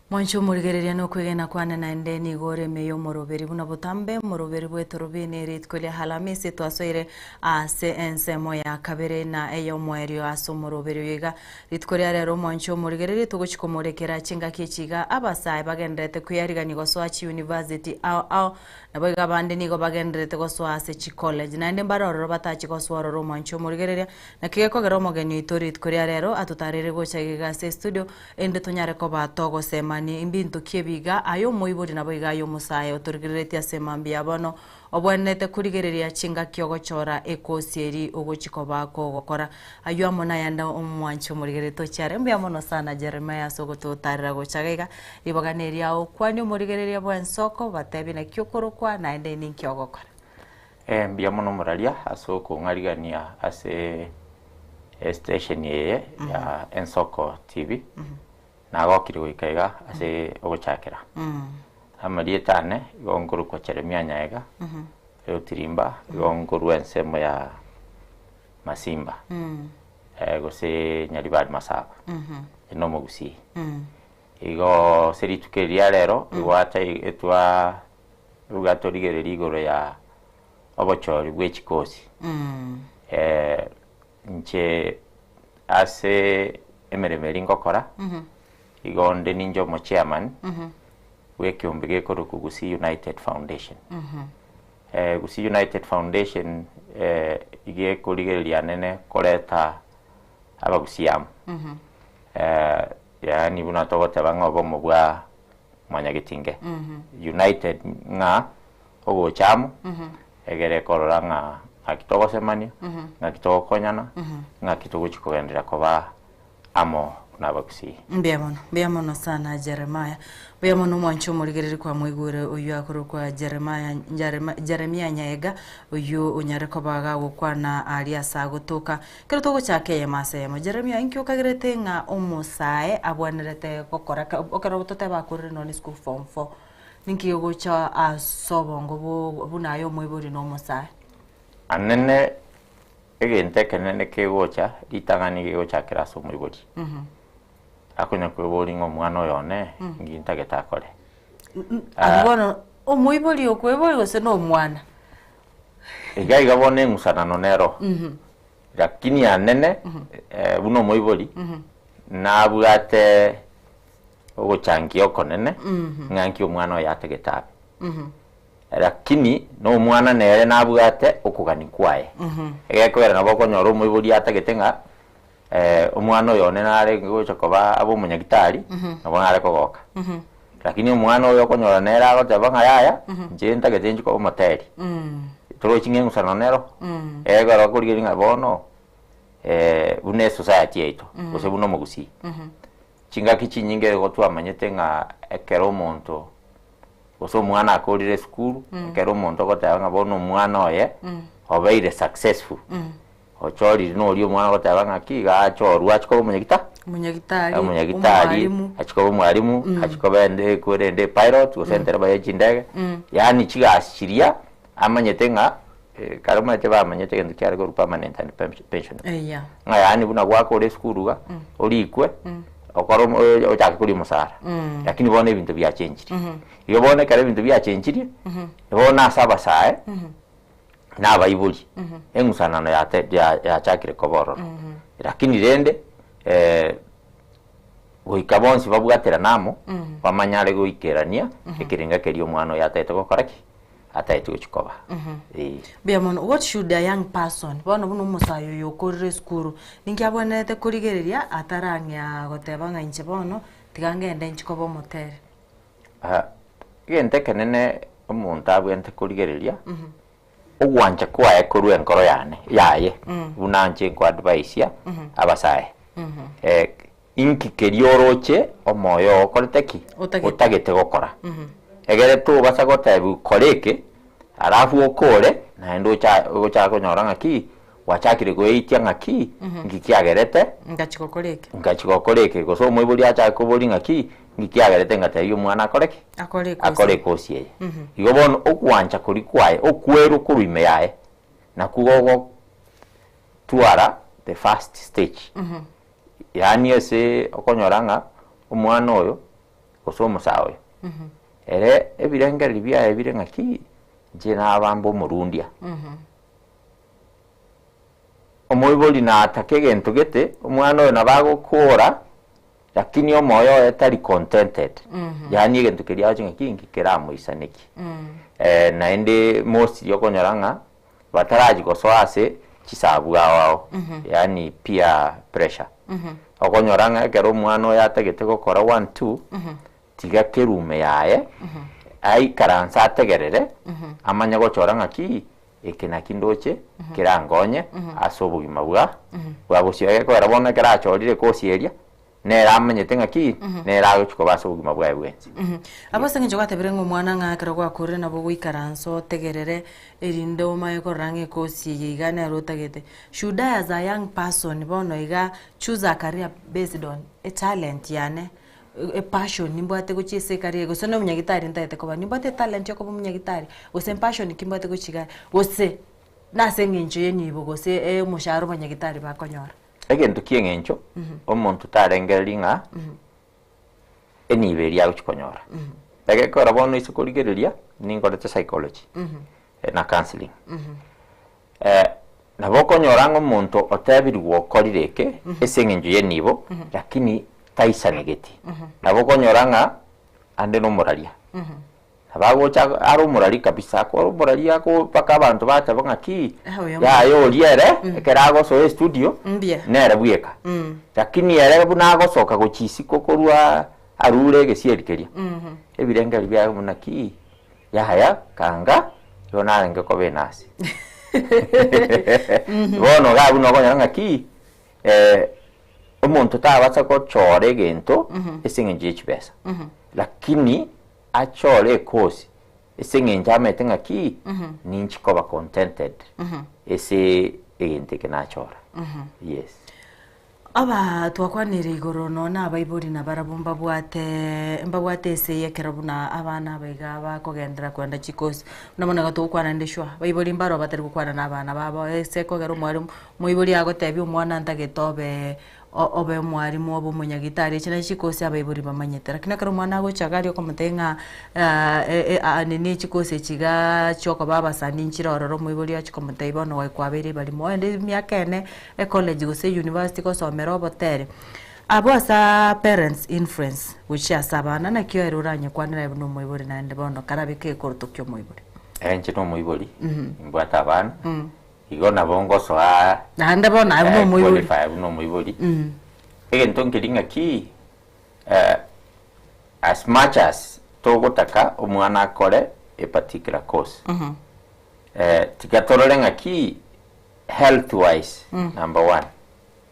Mwanche omorigereria nokwegena kwane naende nigo ore ime y'omoroberi buna botambe omoroberi bw'etorobini rituko ria Halamisi twasoire ase ensemo ya kabere na ey'omoerio ase omoroberi oyo iga Rituko ria rero omwancho omorigererie togochia komorekera chingaki echi iga abasae bagendererete kweyarigania gosoa chiuniversity ao ao naboigo abande nigo bagendererete gosoa ase chicollege naende mbare ororo batachi gosoa ororo omwancho omorigereria naki gekogera omogeni oito rituko ria rero atotarere gocha iga ase estudio erinde tonyare koba togosemani mbinto ki ebi iga aye omoibori naboigo aye omosae otorigereretie ase mambia bono Obwenerete korigereria chingaki ogochora ekosi eri ogochia koba kogokora. Ayio amo nayande omwanche omorigereria tochiare. Mbuya mono sana Jeremiah ase ogototarera gocha iga iga. Ribaga neriao okwanie omorigereria bw'ensoko obatebie naki okorokwa naende ninki ogokora. Eh, mbuya mono omoraria ase okong'arigania ase estation eye ya Ensoko TV. Nagokire goika iga ase ogochakera. Amarieta ane igo nkorokwa Jeremia Nyaega, Eotirimba, igo nkorwa ensemo ya Masimba, gose Nyaribari Masaba, ere nomogusii. Igo ase rituko eri ria rero, igo acha etwa ruga torigereria igoro ya obochori bwe chikosi. Inche ase emeremo eria ngokora, igo onde ninche omochairman bw'ekeombe gekorokwa Gusii United Foundation. Gusii United Foundation iga ekorigereria anene koreta abagusii amo. Yaani buna togoteba ng'a obomo bwa mwanyagetinge. United ng'a ogocha amo, egere korora ng'a ng'aki togosemania, ng'aki togokonyana, ng'aki togochia kogenderera koba amo buna abagusii. Mbuya mono, mbuya mono sana Jeremiah. Mbuya mono omwanche omorigereria kwamoigure oyio akorokwa Jeremiah, Jerema, Jeremia Nyaega, oyio onyare koba gagokwana aria ase agotoka. Ekero togochaka eyemo ase eyemo, Jeremia, inki okagerete ng'a omosae abwenerete gokora ekero toteba akorire nonye school form four, Ninki gegocha ase obongo buna aye omoibori na omosae? Anene egento ekenene kegocha ritang'ani gegochakera ase omoibori. Akonya kweboria ng'a omwana oyo one nki ntagete akore. Abwo bono omoibori okweboria gose na omwana? Iga iga bono eng'usanano nero. Lakini anene buna omoibori nabwate ogochangia okonene ng'a nki omwana oye atagete abe. Lakini na omwana nere nabwate okogania kwaye. Egekogera nabo okonyora omoibori atagete ng'a. Omwana oyo one narenge gocha koba abe omonyagitari, nabo nare kogoka. Lakini omwana oyo okonyora nere agoteba ng'a yaya, inche ntagete inche koba omoteri. Torochi ng'a eng'usano nero, ekero okorigereria ng'a bono buna esociety yaito, gose buna omogusii, chingaki chinyinge igo twamanyete ng'a ekero omonto gose omwana akorire esukuru, ekero omonto ogoteba ng'a bono omwana oye obeire successful, Ochorire noria omwana ogoteba ng'aki iga achorwe achie koba omonyagita Omonyagitari, omonyagitari, omwalimu. achie koba omwalimu, achie koba ende korende epilot gose entereba ye chindege, yaani chigasi chiria amanyete ng'a kare omanyete bamanyete egento kiare korwa permanent and pensionable. Eya. Ng'a yaani buna gwakora esukuru iga, orikwe, okore omo ochake koria omosara. Lakini bono ebinto biachenchirie. Igo bono ekero ebinto biachenchirie, bono ase abasae. na abaibori, eng'usanano yate ya yachakire koba ororo. Lakini rende goika bonsi babwaterane amo, bamanyare goikerania ekerengo keria omwana oyo atagete gokora ki? Atagete gochia koba. Eeh. Mbuya mono. What should a young person, bono buna omosae oyo okorire esukuru, ninki abwenerete korigereria atarang'ea goteba ng'a inche bono tiga ngende inche koba omotere? Egento ekenene omonto abwenerete korigereria, ogwancha kwaye korwa enkoro yane yaye, buna inche nkoadvisia abasae, inki keria oroche omoyo oo okorete ki? Otagete. Otagete gokora. Egere tobasa gotebiwa kora eke, alafu okore, naende ocha ogochaka konyora ng'aki, gwachakire goeitia ng'aki, nki kiagerete, Ngachia gokora eke. ngachia gokora eke, gose omoibori achake koboria ng'aki, nki kiagerete ngatebia omwana akore ki? Akore ekosi. Akore ekosi eye. Igo bono ogwancha koria kwaye, okwerwa korwa ime yaye, nakwo gogotwara the first stage. Yaani ase okonyora ng'a omwana oyo, gose omosae oyo, ere ebirengererio biaye bire ng'aki, inche nabambe omorundia. Omoibori natake egento gete, omwana oyo nabo agokora, lakini omoyo oye tari contented, yaani egento keria agochi ng'a ki keramoisaneki. Naende mostly okonyora ng'a batarachi gosoa ase chisabu ao ao, yaani peer pressure. Okonyora ng'a ekero omwana oyo atagete gokora one two, tiga kerume yaye, aikaranse ategerere, amanye gochora ng'aki Eke naki ndoche kerankonye ase obogima bwa bwa bosio. Egekogera bono ekero achorire ekosi eria, nere amanyete ng'aki nere agochia koba ase obogima bwaye bwensi. Abwo ase eng'encho gwatebire ng'a omwana ng'a ekero gwakorire nabo ogoikaransa otegerere erinde omanye korora ng'a ekosi eye iga nere otagete. Should I as a young person bono iga choose a career based on etalent yane epassion nimbwate gochia ase ecareer eye, gose na omonyagitari ntagete koba, nimbwate etalent ya okoba omonyagitari, gose mpassion ki mbwate gochia igaa, gose nase eng'encho ya enibo gose omoshahara obonyagitari bakonyora. Egento kia eng'encho, omonto tarengereria ng'a enibo eria agochia konyora. Egekora bono ase korigereria, ninkorete psychology na counselling. Nabo okonyora ng'a omonto otebirigwe okorire eke ase eng'encho y'enibo, lakini taisanegeti. Nabo okonyora ng'a ande nomoraria. Nabo agocha are omoraria kabisa, akore omoraria ako mpaka abanto bateba ng'aki, yaya oria ere, ekero agosoa estudio, nere bweka. Lakini ere buna agosoka gochia isiko korwa arure egesieri keria, ebirengererio biaye buna ki, Yaya, kanga, igo narenge koba enasi. Bono iga abwo nokonyora ng'aki, omonto tabasa gochora egento ase eng'encho ye chibesa, lakini achore ekosi ase eng'encho amaete ng'aki, ninchi koba contented ase egento eke nachora. Yes. Aba twakwanire igoro nonya na abaibori nabarabwo mbabwate mbabwate esegi ekero buna abana aba iga bakogenderera kogenda chikosi. Buna bono iga togokwana rende sure, abaibori mbaro batari gokwana na abana babo ase ekogera omwarimu moibori agotebia omwana ntagete obe obe omwarimu obe omonyagitari echi nachi chikosi abaibori bamanyete. Lakini ekero omwana agocha iga aria okomotebia ng'a nini chikosi echi igaa chiokoba abasani nchire ororo omoibori achia komotebia bono gwaikwa kwabeire ebarimo ogende emiaka ene. Ecollege gose university gosomera obotere, abwo ase parents influence gochia ase abana naki ere oranyekwanere aye buna omoibori naende bono karabe kegekoroto kia omoibori. Inche na omoibori, nimbwate abana, Igo nabo ngosoa Naende bono aye buna omoibori. qualify buna omoibori. Egento nkeri ng'aki as much as togotaka omwana akore a particular course, tiga torore ng'aki health wise number one,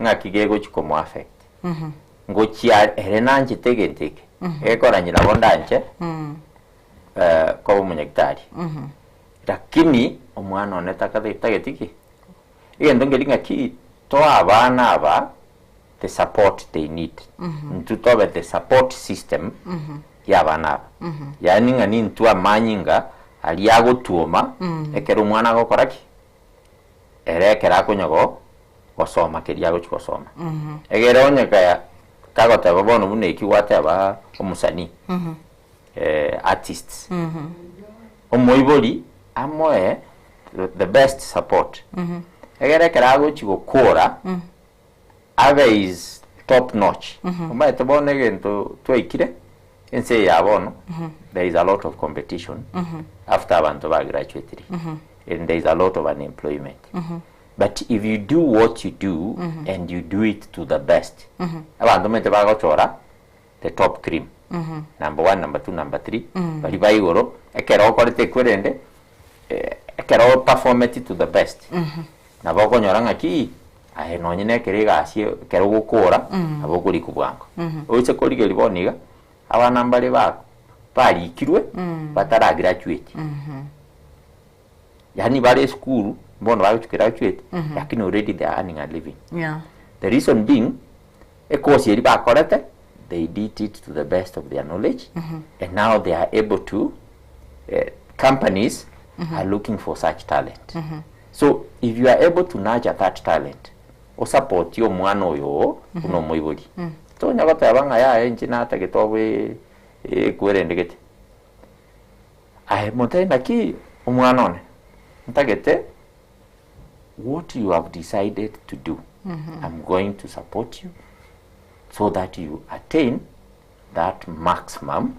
ng'aki gegochi komo affect. Ngochia ere nanchete egento eke, egekoranyera nabo ndanche koba omonyagitari. Lakini omwana one takate tageti ki? Egento nkeri ng'aki toe abana aba the support they need. Intwe tobe the support system ya abana aba. Yaani ng'a nintwe amanyinga aria agotuoma ekero omwana agokora ki? Ere ekero akonya go gosoma keria agochi gosoma. Egere onye kaya kagoteba bono buna eki gwateba omosanii artists, omoibori amoe the best support. Egere ekero agochi gokora abe is top notch. Omanyete bono egento twaikire ense eye ya bono there is a lot of competition after abanto ba graduatire and there is a lot of unemployment. But if you do what you do and you do it to the best, abanto omanyete bagochora the top cream. Number one, number two, number three, baria ba igoro, ekero okorete ekwe rende, ekero operformeti to the best, nabo okonyora ng'aki, aye nonye na ekero egasi ekero ogokora, nabo okorikwa bwango. Oise korigereria bono iga, abana mbare ba barikirwe, batara graduate. Yaani bare esukuru, bono bagochi graduate, lakini already they are earning a living. The reason being, Ecourse eria bakorete, they did it to the best of their knowledge, and now they are able to, companies are looking for such talent. So if you are able to nurture that talent, osapotie omwana oyo oo buna omoibori, tonya goteba ng'a yaya inche natagete obe ekwerende gete. Aye motebie naki omwana one, ntagete what you have decided to do I'm going to support you so that you attain that maximum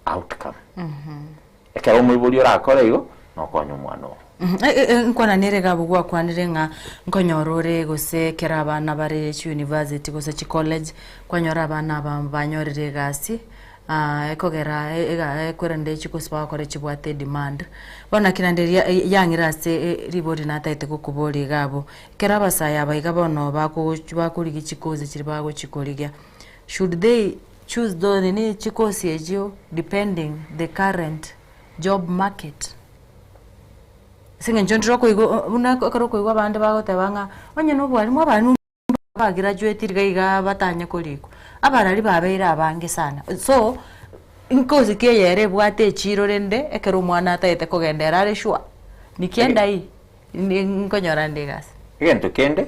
outcome. Ekero omoibori orakore igo, nokonya omwana oo. Nkwana nere iga abwo gwakwanire ng'a nkonyora ore gose ekero abana bare chiuniversity gose chicollege, kwanyora abana aba banyorire egasi Ekogera ekwerende chikosi bagokora chibwate edemand. Bono naki naende eria yang'ira ase ribori natagete gokoboria iga abwo, ekero abasae aba iga bono bagochi bakorigia chikosi chiria bagochi korigia, should they choose tho nini chikosi echio depending the current job market? Ase eng'encho ndire okoigwa buna ekero okoigwa abande bagoteba ng'a onye na obwalimu abalimu. Abagraduate iga iga batanye korikwa, abarari babeire abange sana. So, nkosi ki eye ere ebwate echiro rende ekero omwana atagete kogenda ere are sure, nikienda hii, nkonyora nde egasi. Egento kende,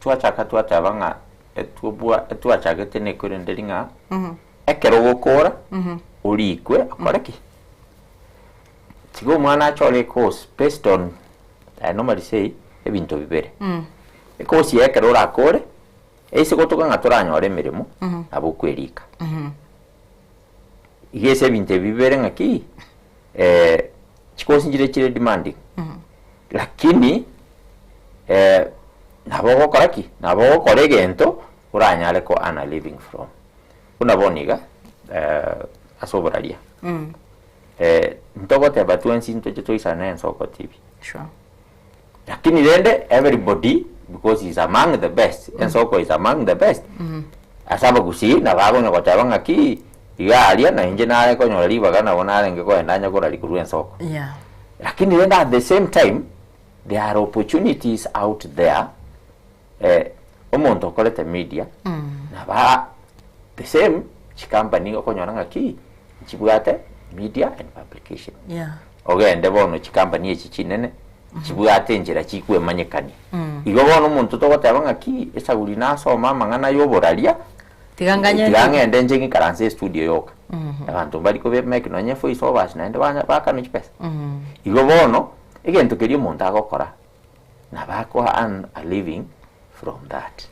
twachaka twateba ng'a etwobwa etwachagete na ekorende ring'a, ekero ogokora, orikwe okore ki? Tiga omwana achore ecourse based on I normally say ebinto bibere. Ecourse eye ekero orakore, eise gotoka ng'a toranyore emeremo, nabo okwerika. Iga ase ebinto ebi bibere ng'aki, chicourse nchire chire demanding, lakini nabo ogokora ki? Nabo ogokora egento oranyare ko earn a living from. Buna bono iga, ase oboraria. Ntogoteba twensi ntoche toisane ensoko tibi. Sure. Lakini rende everybody because is among the best, ensoko is among the best. Ase abagusii nabo akonya goteba ng'aki iga aria na inche nare konyora ribaga nabo narenge kogenda anya korari korwa ensoko. Yeah. Lakini rende at the same time there are opportunities out there omonto okorete media nabo the same chicompany okonyora ng'aki nchibwate media and publication. Yeah. Ogende bono chicompany echi chinene chibwate enchera chikwemanyekania. Igo bono omonto togoteba ng'aki esaguri nasoma amang'ana ya oboraria Tiga nganye tiga ng'ende inche ng'ikaranse estudio yoka. Abanto mbari kobe make nonye voice overs naende banya bakanwe chibesa. Igo bono egento keria omonto agokora nabo ako earn a living from that.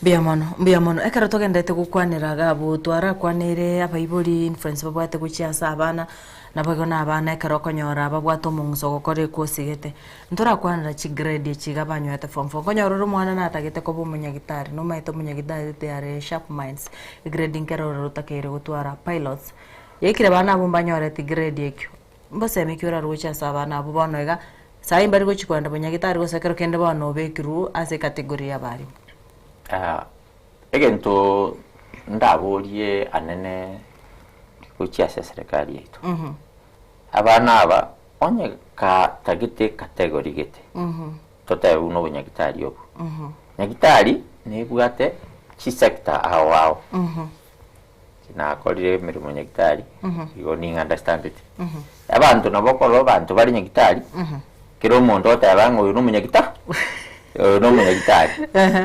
Mbuya mono, mbuya mono. Ekero togenderete gokwanera iga abwo, twarakwaneire abaibori influence babwate gochia ase abana, naboigo na abana ekero okonyora babwate omong'uso ogokora ekosi gete. Ntorakwanera chigrade echi iga banywete form four. Okonyora ore omwana natagete koba omonyagitari, nomaete omonyagitari they are sharp minds, egrade nkere ororo otakeire gotwara pilots. Yaikire abana abwo mbanyoreti grade ekio, mbosemi ki oraroche ase abana abwo bono iga, Saii mbari gochia kogenda bonyagitari gose ekero kende bono obekirwe ase ecategory y'abarimu. Ah, egento ndaborie anene gochia ase eserekari yaito, abana aba onye katagete ecategory gete, totebe buna obonyagitari obo, nyagitari nebwate chisector ao ao, Nakorire emeremo nyagitari, igo ning'a understandeti. Abanto nabo okorora abanto bare nyagitari, kera omonto oteba ng'a oyo na omonyagita oyo na omonyagitari.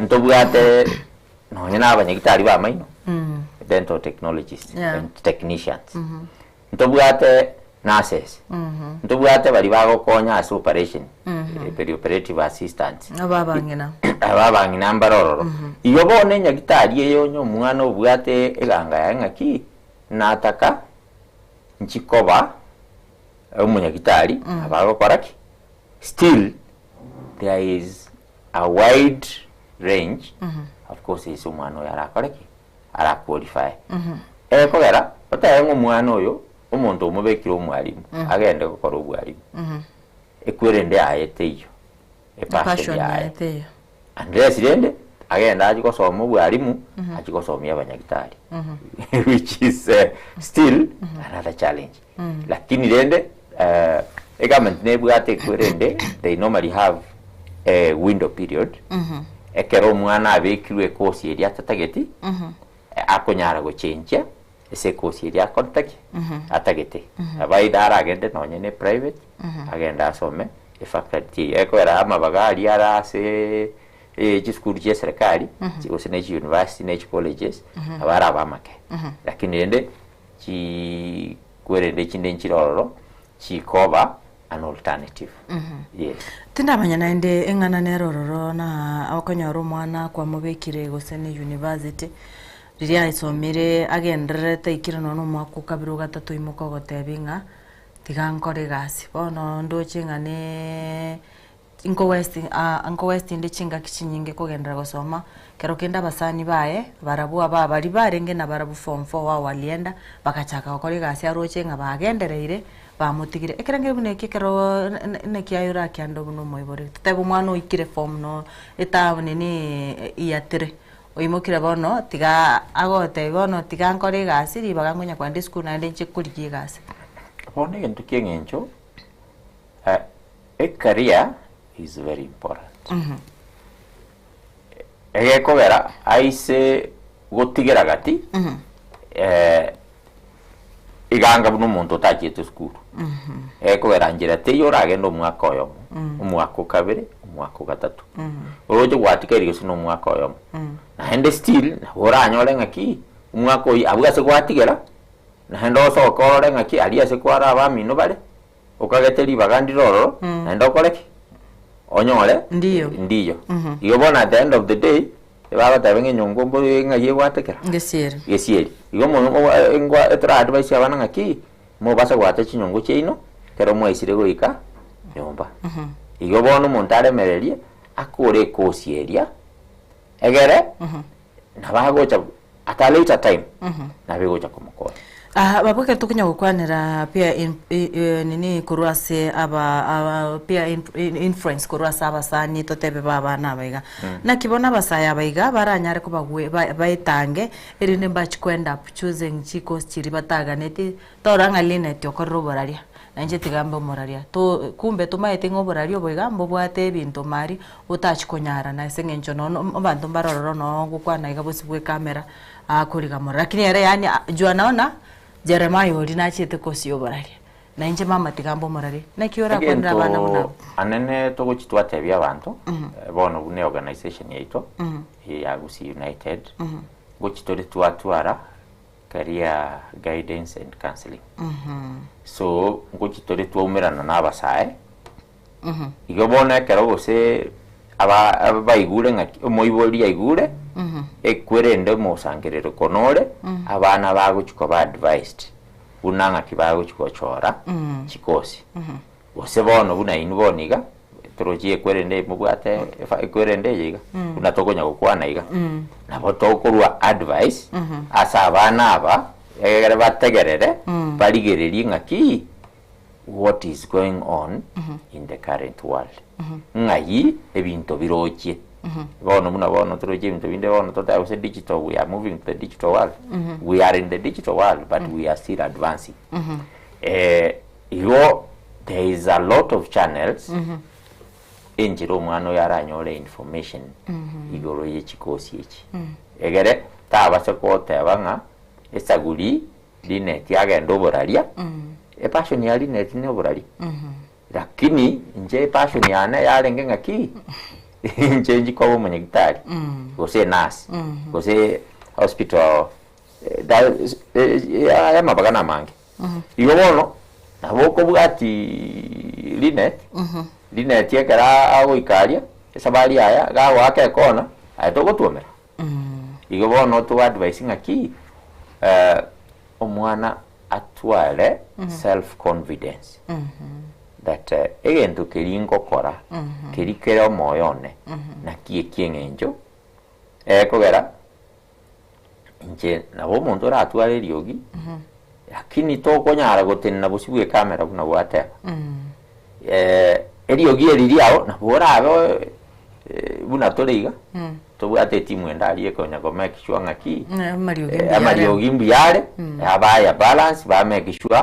Ntobwate nonye na abanyagitari ba amaino, dental technologists and technicians. Ntobwate nurses, ntobwate baria bagokonya ase operation, perioperative assistants. Aba abang'ina. Aba abang'ina mbare ororo. Igo bono enyagitari eye onye omwana obwate eganga yaye ng'aki, nataka nchi koba omonyagitari, nabo agokora ki? Still there is a wide range of course ase omwana oyo arakore ki? Ara qualify. Ekogera otebe ng'a omwana oyo omonto omobekire omwalimu agende gokora obwalimu, ekwerende yaye teiyo, epassion Epassion yaye. yaye teiyo. Unless rende agende achie gosoma obwalimu, achie gosomia abanyagitari which is still another challenge. Lakini rende egovernment nebwate ekwerende they normally have a window period, ekero omwana abekirwe ekosi eria atatageti, akonyara gochenjia ase ekosi eria akorete ki? Atagete. Nabo either aragende nonye ne private, agende asome efaculty eyio. Ekogera amabaga aria are ase chisukuru chia eserekari, gose ne chiuniversity ne chicolleges, nabo arabe amake. Lakini rende chikwerende chinde nchire ororo chikoba an alternative. Yes. Tindamanya naende eng'ana nere ororo na okonyora omwana kwamobekire gose ne university, riria aisomire agendererete aikire nonya na omwaka o kabere o gatato oimoka ogotebi ng'a tiga nkore egasi. Bono ndoche ng'a neeee nko waste nko waste inde chingaki chinyinge kogenderera gosoma, ekero kende abasani baye barabwo aba baria barenge nabarabwo form four wao walienda, bagachaka gokora egasi aroche ng'a bagendereire bamotigire. Ekerengeri buna eki ekero naki aye orakiande buna omoibori, totebe omwana oikire form no etabu nini year three, oimokire bono tiga agotebia bono tiga nkore egasi ribaga nkonya kogenda esukuru naende nche korigia egasi. Bono egento kia eng'encho, ecareer is very important. Egekogera aise gotigera gati, iganga buna omonto otachiete esukuru. Egekogera nchera teiyo oragende omwaka oyomo, omwaka o kabere, omwaka o gatato. Oroche gwatigaire gose na omwaka oyomo. Naende still nabo oranyore ng'aki, omwaka oyio abwo ase gwatigera, naende osoke orore ng'aki aria ase kware abamino bare, okagete ribaga ndire ororo, naende okore ki? Onyore Ndiyo. ndiyo. Igo bono at the end of the day, ebagoteba ng'a enyongo mbo ng'ai egwatekera? Gesieri. Gesieri. Igo omo ngwa etora advice abana ng'aki, mobasa goata chinyongo chiaino, ekero mwaisire goika nyomba. Igo bono omonto aremererie, akore ekosi eria, egere, nabo agocha at a later time, nabo egocha komokonya. Ah, baba ekero tokonya gokwanera peer in, i- i- nini korwa ase aba aba peer in, in, influence korwa ase abasani totebe ba abana aba iga. Naki bono abasae aba iga baranyare kobagwe ba baetange erinde mbachie ko end up choosing chikosi chiria bataganeti, torora ng'a Linet okorire oboraria, na inche tiga mbe omoraria. To kumbe tomaete ng'a oboraria obo iga mbobwate ebinto mari otachia konyarana ase eng'encho nonya abanto mbare ororo noo ogokwana iga bosio bwa ecamera akoriga more. Lakini ere yaani juu anaona Jeremiah oria nachiete kosia oboraria, na inche mama tiga mbe omoraria. Naki orakwanere abana buna Egento abwo? anene togochi twatebia abanto, bono buna eorganization yaito, eye ya Gusii United, ngochi tore twatwara career guidance and counseling. So, ngochi tore twaumerana na abasae, Igo bono ekero gose aba abaigure ng'aki omoibori aigure. Ekwerende omosangerereko nore, abana bagochia koba advised buna ng'aki bagochia gochora chikosi. Gose bono buna inwe bono iga, torochi ekwerende mobwate efa ekwerende eye iga, buna tokonya gokwana iga, nabo tokorwa advice ase abana aba, egere bategerere, barigererie ng'aki what is going on in the current world. Ng'ai ebinto birochie. Bono buna bono torochie ebinto binde bono totebe gose digital we are moving to the digital world. We are in the digital world but we are still advancing. Igo there is a lot of channels enchera omwana oyo aranyore information igoro ye chikosi echi. Egere tabase goteba ng'a esaguri Linet agende oboraria, epassion ya Linet ne oboraria. Lakini inche epassion yane yarenge ng'a ki? Inche nchi koba omonyagitari, gose enurse, gose hospital aya amabaga namange. Igo bono, nabo okobwati Linet, Linet ekero agoika aria, esabari yaya, gagoaka ekona, aye togotwomera. Igo bono toba advice ng'aki omwana atware self confidence that egento keria ngokora keria kere omoyo one naki ekieng'encho ekogera inche nabo omonto oratware eriogi lakini tokonyara gotenena bosio bwa ecamera buna gwateba. Eriogi eri riao nabo orabe buna tore iga, tobwate etimu ende aria ekonya ko make sure ng'aki Amariogi mbuya are. amariogi mbuya are, abaya balance ba make sure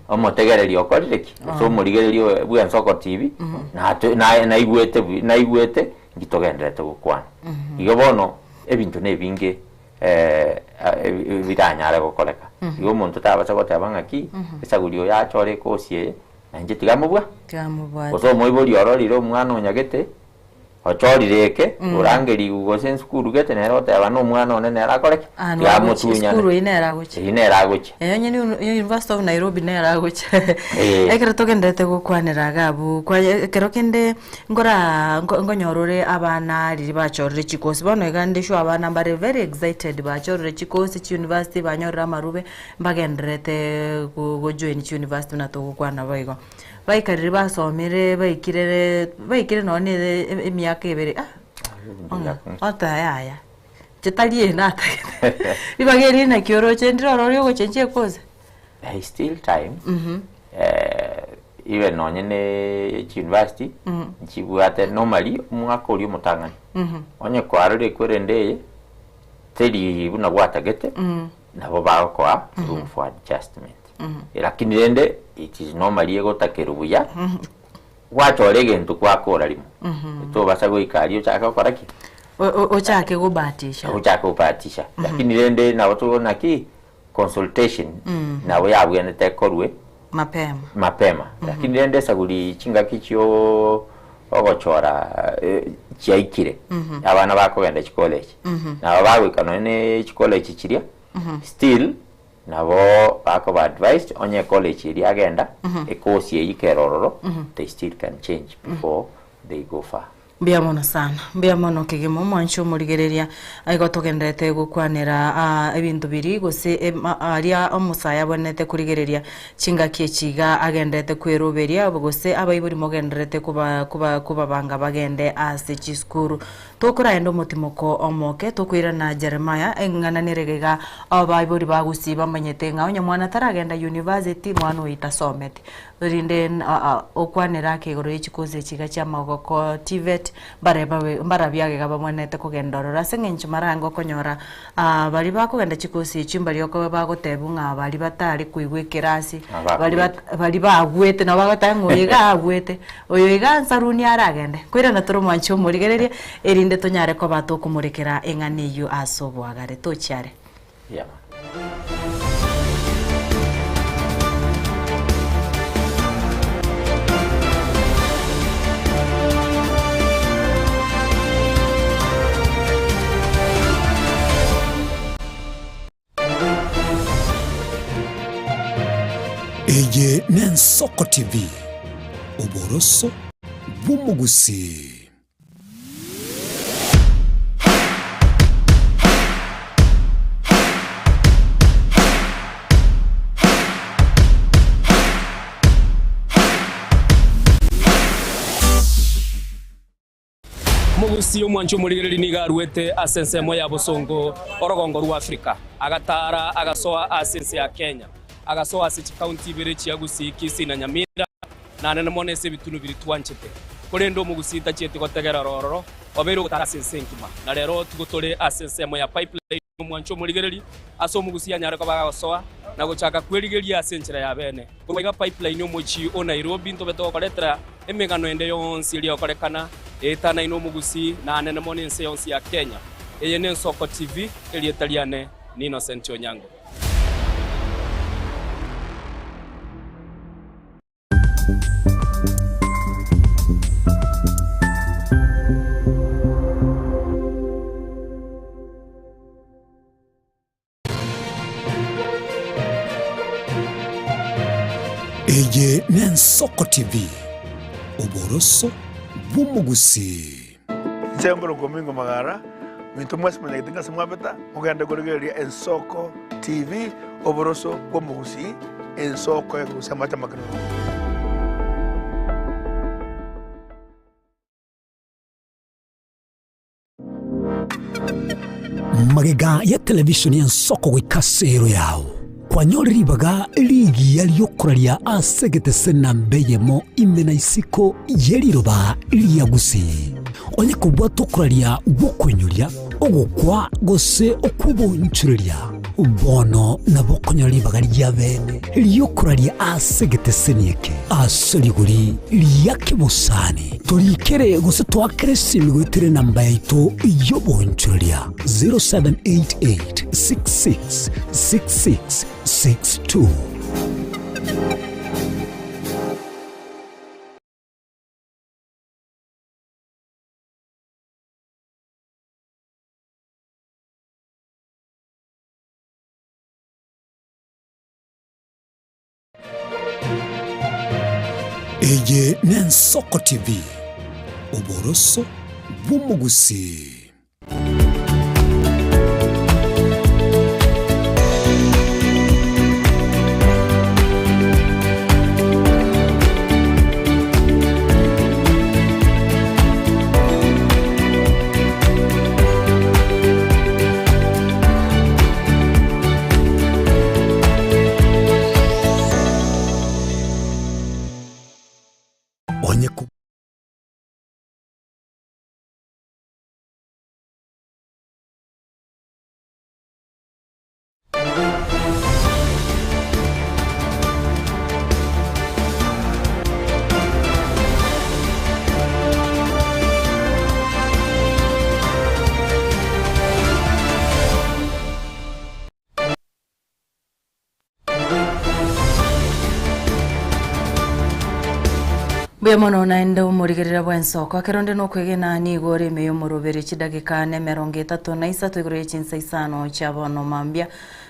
omotegereri okorire ki, gose omorigereria oyo bwa Ensoko TV, nato naye naigwete buya naigwete nki togendererete gokwana. Igo bono ebinto na ebinge biranyare gokoreka. Igo omonto tabasa goteba ng'aki, esaguri oyo achore ekosi eye, na inche tiga mobua. Tiga mobwate. Gose omoibori ororire omwana onyagete, ochorire eke, orangerigwe gose esukuru gete nere oteba na omwana one nere akore ki? Ah, Tiga noro agochia, amotunyane. esukuru eyio nere agochia. Eyio nere agochia. Eyo onye ni University of Nairobi nere agochia. Eh. Ekero togenderete gokwanera iga abwo, kwaye ekero kende Nkoraa nko nkonyora ore abana riria bachorire chikosi, bono iga nde sure abana mbare very excited bachorire chikosi chiuniversity banyorire amarube, mbagendererete go gojoin chiuniversity buna togokwana bo igo. Baikarire basomire baikirere baikire nonye na e- emiaka ebere ah ong'a ota yaya, inche tari eye natagete ribaga eri naki oroche ndire ororo riogochenchia ekosi. There is still time even nonye ne chiuniversity nchibwate normally omwaka oria omotang'ani onye kwarorire ekwerende eye teri buna gwatagete nabo bagokoa room for adjustment lakini rende it is normally egotakerwa buya gwachora egento gwakora rimo tobasa goika aria ochake gokora ki? Ochake gobahatisha. Ochake gobahatisha lakini rende nabo tokona ki? consultation nabo yabwenerete ekorwe Mapema. mapema lakini rende esaguri chingaki chio ogochora chiaikire abana bakogenda chicollege nabo bagoika nonye ne chicollege chiria still nabo bakoba advised onye ecollege eria agenda ecourse eywo kere ororo they still can change before they go far. Mbuya mono sana, mbuya mono kegima omwanchi omorigereria, igo togendererete gokwanera aa ebinto biria gose ema aria omosae abwenerete korigereria chingaki echi iga agendererete kweroberia gose abaibori mogendererete koba koba kobabanga bagende ase chisukuru. Tokoraenda omotimoko omoke tokoirana Jeremiah eng'ana nere iga iga abaibori ba gusii bamanyete ng'a onye mwana taragenda university mwana oyio tasometi. Erinde okwanere ake igoro ye chikosi echi iga chi'amagoko TVET, mbare babe mbarabio agega babwenerete kogenda ororo. Ase eng'encho mara ange okonyora baria bakogenda chikosi echio mbaria okoba bagotebiwa ng'a baria batari koigwa ekerasi, baria bat baria bagwete nabo bagoteba ng'a oyo iga agwete, oyo iga nsaruni aragende. Koirana tore omwanchi omorigereria, erinde tonyare koba tokomorekera eng'ana eyio ase oboagare. Tochiare. Yeah. Eye n'Ensoko TV, oboroso bw'omogusii. Omogusii omwanchi omorigereria nigo aruete ase ensemo ya bosongo orogongo rwa Afrika, agataara agasoa ase ense ya Kenya, agasoa ase chikaunti ibere chia Gusii, Kisii na Nyamira, na anene mono ase ebitunu biria twanchete. Korende omogusii tachieti gotegera ororo, obeire ogotara ase ense engima. Na rero tigo tore ase ensemo ya Pipeline omwanchi omorigereria, ase omogusii anyare koba agosoa na gochaka kwerigeria ase enchera ya bene. Korwa iga Pipeline omochie o Nairobi ntobe togokoretera emegano ende yonsi eria egokorekana eetanaine omogusii na anene mono ense yonsi ya Kenya. Eye n'Ensoko TV, erieta riane ni Innocent Onyango. Eye n'Ensoko TV, oboroso bw'omogusii. Inche nkorokwa Omingo Magara, minto mwensi monyagete ng'a ase mwabeta, mogende korigereria Ensoko TV, oboroso bw'omogusii, ensoko ekorusia amache amakenunu. Magega ya televisheni y'ensoko goika ase ero yao, kwanyore ribaga rigiya ri'okoraria ase egetese namba eyemo ime na isiko ye riroba ria Gusii. Onye kobwata okoraria gw'okoinyoria, ogokwa gose okw'obonchoreria, bono nabo okonyora ribaga ri'abeene ri'okoraria ase egeteseni eke ase rigori ria kebosani. Torikere gose toakere esimi goetera enamba yaito y'obonchoreria 0788 66 66 62. Eye n'Ensoko TV, oboroso bw'omogusii. Onye ko. Mbuya mono naende omorigerera bw'ensoko ekero onde nokwegena nigo ore ime y'omoroberi chidageka na emerongo etato na isato igoro ye chinsa isano chia bono mambia.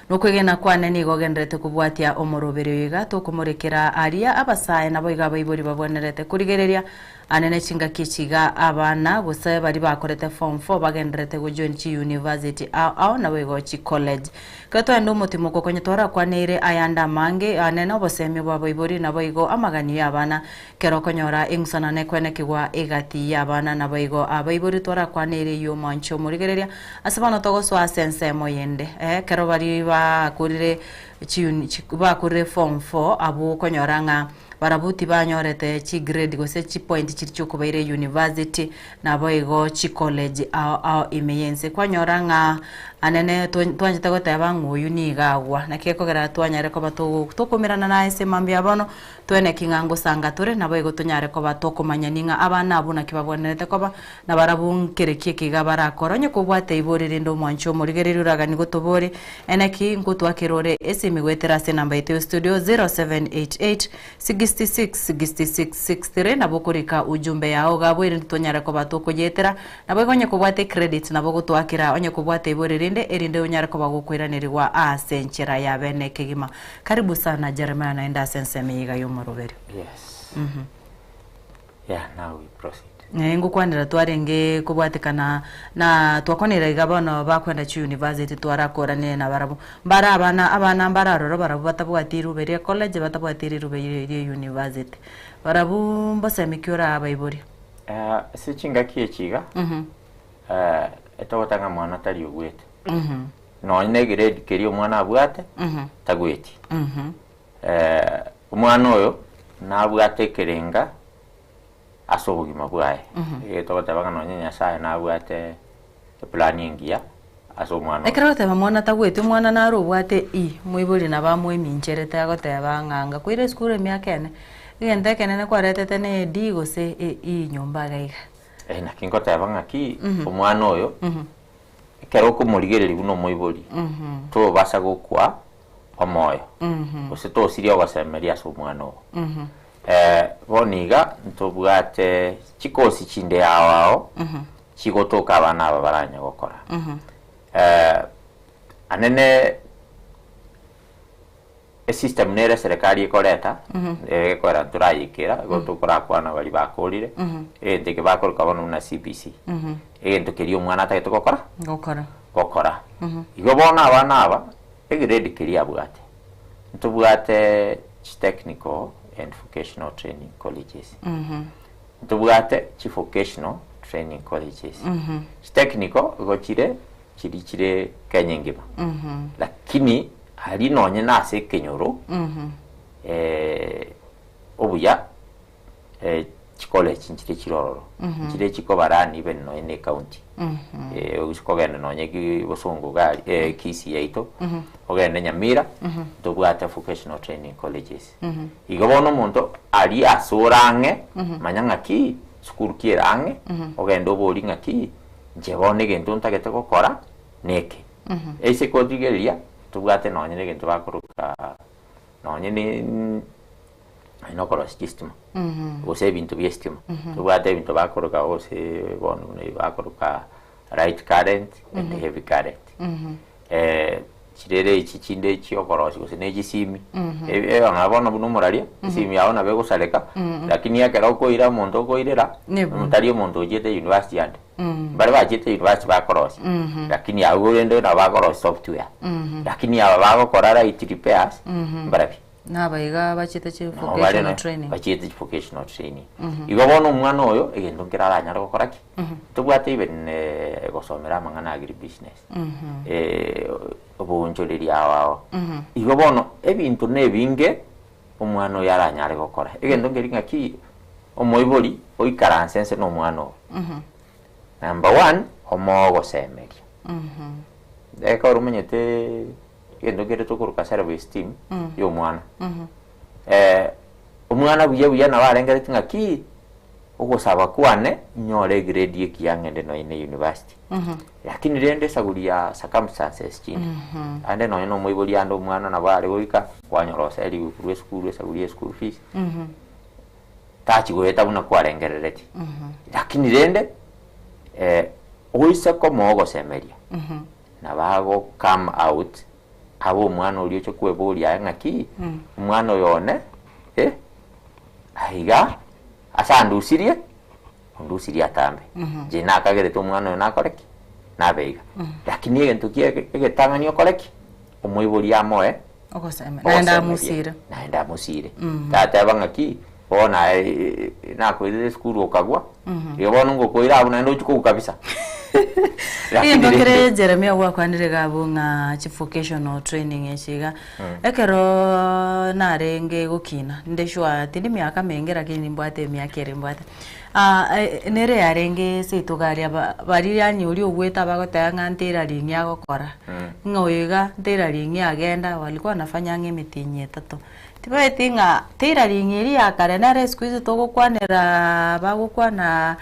Nokwegena kwane nigo ogendererete kobwatia omoroberi oyo iga tokomorekera aria abasae naboigo abaibori babwenerete korigereria Ane ne chingaki echi iga abana gose baria bakorete form four bagendererete go join chi university ao ao naboigo chi college. Ekero twagenda omotimoko konya twarakwaneire ayande amange ane na obosemia bwa abaibori naboigo amaganio ya abana ekero okonyora eng'usanano ekwenekigwa egati ya abana naboigo abaibori twarakwaneire eywo omwanchi omorigereria ase bono togosoa ase ensemo yende ekero baria bakorire chi uni bakorire form four abwo okonyora ng'a Barabwo tibanyorete chigrade gose chipoint chiria chiokobaira eyunivasiti, naboigo chicollege ao ao ime y'ense. Kwanyora ng'a anene twanchete goteba ng'a oyio nigo agwa. Naki gekogera twanyare koba tokomerana naye ase mambia bono, tweneki ng'a ngosanga tore, naboigo tonyare koba tokomanyani ng'a abana abwo naki babwenerete koba, na barabwo nkere ki eke iga barakore. Onye kobwate ibori rinde omwanchi omorigereria oraganie gotobori, Eneki ngotwakera ore esimi goetera ase enamba yaito ya studio 0788 66 66 63 nabo okorika ujumbe yao iga abwo erinde tonyare koba tokoyetera. Naboigo onye kobwate ecredit nabo ogotwakera onye kobwate ibori rinde erinde onyare koba gokoiranerigwa ase enchera ya bene kegima. Karibu sana Jeremiah naende ase ensemo eye iga y'omoroberio. Yes. Yeah, now we proceed. Eh, ngokwanera twarenge kobwatekana na twakwanera iga bono bakwenda chi university twarakoranire nabarabwo. Mbare abana abana mbare aroro barabwo batabwati riruba ria college batabwati riruba ria university. Barabwo mbosemi ki orae abaibori? Ase chingaki echi iga, Eh, etogoteba ng'a mwana tari ogwete. Nonye na egrade keria omwana abwate, tagweti. Eh, omwana oyo nabwate ekerenga ase obogima bwaye. Iga togoteba ng'a nonye Nyasaye nabwate eplan engiya ase omwana oyo. Ekero ogoteba mwana tagweti, omwana naro obwate E, moibori nabo amoemincherete agoteba ng'a ngakoira esukuru emiaka ene, egento ekenene kwaretete ne E D gose E E nyomba iga iga. Eh, naki ngoteba ng'aki, omwana oyo, ekero okomorigereria buna omoibori, tobasa gokwa omoyo, gose tosiria ogosemeria ase omwana oo. Bono iga ntobwate chikosi chinde ao ao chigotoka abana aba baranye gokora. Anene esystem nere eserekari ekoreta egekoera ntorayekera igo tokorakwana baria bakorire egento eke bakoroka bono buna CBC. Egento keria omwana atagete gokora Gokora. gokora. Igo bono abana aba egrade keria abwate Ntobwate chi technical and vocational training colleges. Ntobwate chi vocational training colleges. Chi technical igo chire chiri chire Kenya engima. Lakini aria nonye na ase ekenyoro obuya chicollege nchire chire ororo, nchire chikobarani even nonye na ecounty. Gose kogenda nonye ki bosongo iga aria Kisii yaito, ogende Nyamira, ntobwate vocational training colleges. Igo bono omonto aria ase ore ang'e, manya ng'aki sukuru ki ere ang'e, ogende oborie ng'aki, inche bono egento ntagete gokora neke. Ase korigereria, ntobwate nonye na egento bakoroka nonye ne. Aye nokorosia chistima, gose ebinto bia estima. Tobwate ebinto bakoroka gose bono buna ebi bakoroka light current and heavy current. Chirere echi chinde chiokorosia gose na echisimi, ng'a bono buna omoraria, esimi yago nabo egosareka, lakini ekero okoira omonto okoirera, tari omonto ochiete university ande. Mbare bachiete university bakorosia, lakini abwo rende nabo bakorosia software, lakini aba bagokora light repairs, mbarabio. Nabaiga bachiete chi Nabo bare vocational na- training. bachiete chi vocational training. Igo bono omwana oyo egento nkere aranyare gokora ki? Tobwate even gosomera amang'ana agri business, oboonchoreria ao ao. Igo bono ebinto na ebinge omwana oyo aranyare gokora. Egento nkeri ng'aki omoibori oikaranse nse na omwana oo. Number one, omoe ogosemeria. Ekero omanyete egento kere tokoroka self esteem ya omwana. Omwana buya buya nabo arengereti ng'a ki, ogosaba kwane nyore egrade ekiya ng'ende nonye na university. Lakini rende esaguri ya circumstances chinde, ande nonye na omoibori ande omwana nabo are goika, kwanyora oseriwe korwa esukuru esaguri ya eschool fees, tachi goeta buna kwarengerereti. Lakini rende, oise komoa ogosemeria, Nabo ago come out abe omwana oria oche kweboria aye ng'aki omwana oyo one eh aiga ase andusirie ondusirie atambe inche nakagerete omwana oyo nakore ki nabe iga lakini egento kia egetang'ani okore ki omoibori amoe Ogoseme naende ogosemeria amusire. naende amusire tateba ng'aki bono aye nakoirire esukuru okagwa igo bono ngokoira abwo naende ochia kogwa kabisa. Lakini Egento rende kere Jeremia gwakwanire iga abwo ng'a chi vocational training echi iga, ekero narenge gokina nde sure tindi miaka menge lakini nimbwate emiaka ere mbwate, nere yarenge seito iga aria ba baria yaani oria ogwete abagoteba ng'a ntailoring agokora, ng'a oyo iga ntailoring agenda walikuwa wanafanya ang'e emetienyi etato. Tibaeti ng'a tailoring eria ya kare nere siku hizi togokwanera bagokwana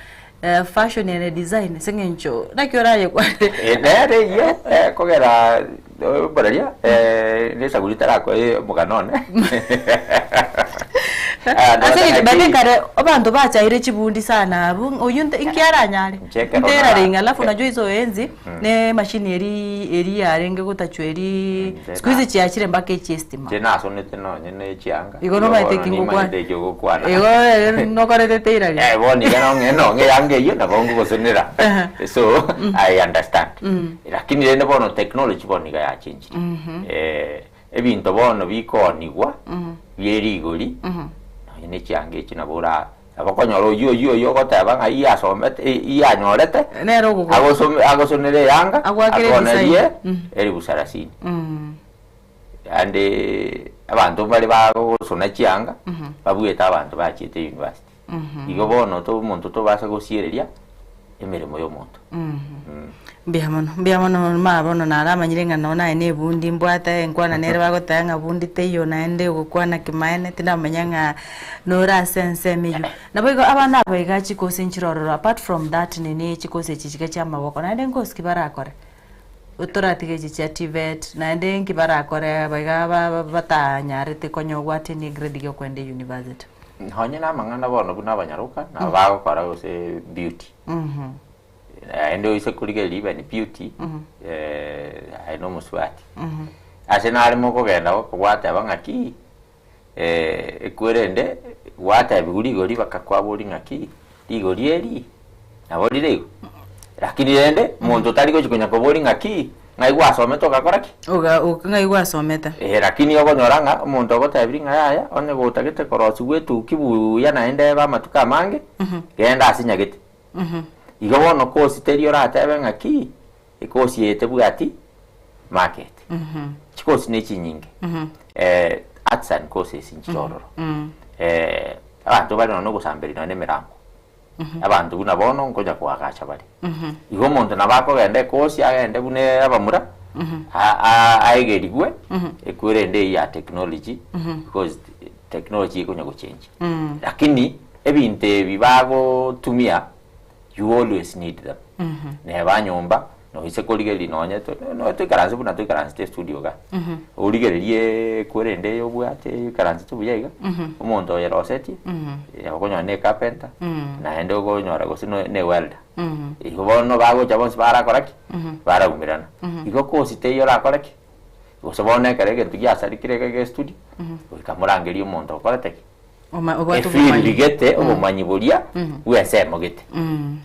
fashion and design ase eng'encho naki orayekwane. Nere eyio ekogera oboraria nesagu ritarakoe omogano one. Ase eng'encho by the way kare abanto bachaire chibundi sana abwo oyio nki aranyare? Tailoring alafu unajua hizo enzi ne emashini eria eria yarenge gotachwa eria siku hizi chiachire mpaka echia estima. Inche nasonete nonye ne chianga. Igo nomaete eki ngokwana. Nimanyete eki ogokwana. Igo eh, nokorete tailoring. Eh, bono iga nong'e nong'e eyanga eyio nabo ngogosonera. So, I understand. Lakini rende bono technology bono iga yachenchire. Ebinto bono bikoonigwa bie rigori, nonye ne chianga echi nabo ora. Nabo okonyora oyio oyio oyio ogoteba ng'a iyie asomete iyie anyorete, Nere ogokora. agosome agosonere eyanga, Agwakere akonerie design. elifu sarasini. Yaani abanto mbare bagosona chianga, babuete abanto bachiete university. Igo bono to omonto tobasa gosiereria emeremo ya omonto. Mbuya mono, mbuya mono mama bono naramanyire ng'a nonye naye na ebundi mbwate enkwana nere bagoteba ng'a bundi teiyo naende ogokwana kimaene tindamanya ng'a nore ase ensemo eywo. Naboigo abana aba iga chikosi nchire ororo apart from that nini chikosi echi chiga chia amaboko naende nkosi ki barakore? Toratige echi chia TVET naende nki barakore abaiga ba batanyarete konya ogwate ne egrade ya okoenda eyunivasiti? Nonye na amang'ana bono buna abanyaroka nabo bagokora gose beauty. Naende oise korigereria even beauty, aye na omosubati. Ase nare mokogenda gokobwateba ng'aki, ekwerende gwatebiwa rigori bakakwaboria ng'aki, rigori eri nabo rire igo? Lakini rende monto tari gochi konya koboria ng'aki, ng'ai gwasomete ogakora ki? Oga ng'ai gwasomete. Eeh lakini okonyora ng'a omonto ogotebirie ng'a yaya, onye gotagete korosiwa etuki buya naende ebe amatuko amange, genda ase nyagete. Igo bono kosi teri oratebe ng'aki, ekosi eye tebwati market. Chikosi ne chinyinge. Arts and courses nchire ororo. Abanto bare nonya ogosamberia nonya na emerango. Abanto buna bono nkonya koagacha bare. Igo omonto nabo akogenda ekosi agende buna abamura, aegerigwe, ekwerende eyio ya technology, because technology ekonya gochenjia. Lakini ebinto ebi bagotumia, you always need them. Neba nyomba, noise korigereria nonye to no toikaranse buna toikaransete estudio igaa, origererie ekwerende eye obwate oikaransete buya iga, omonto oyerosetie, okonyora na ecarpenter, naende okonyora gose no na ewelder. Igo bono bagocha bonsi barakora ki? Baraumerana. Igo kosi teiyo orakore ki? Gose bono ekero egento giasarikire iga egestudio, goika morangerie omonto okorete ki? Oma- obwate Efield obomanyi. gete, obomanyi boria bw'ensemo gete.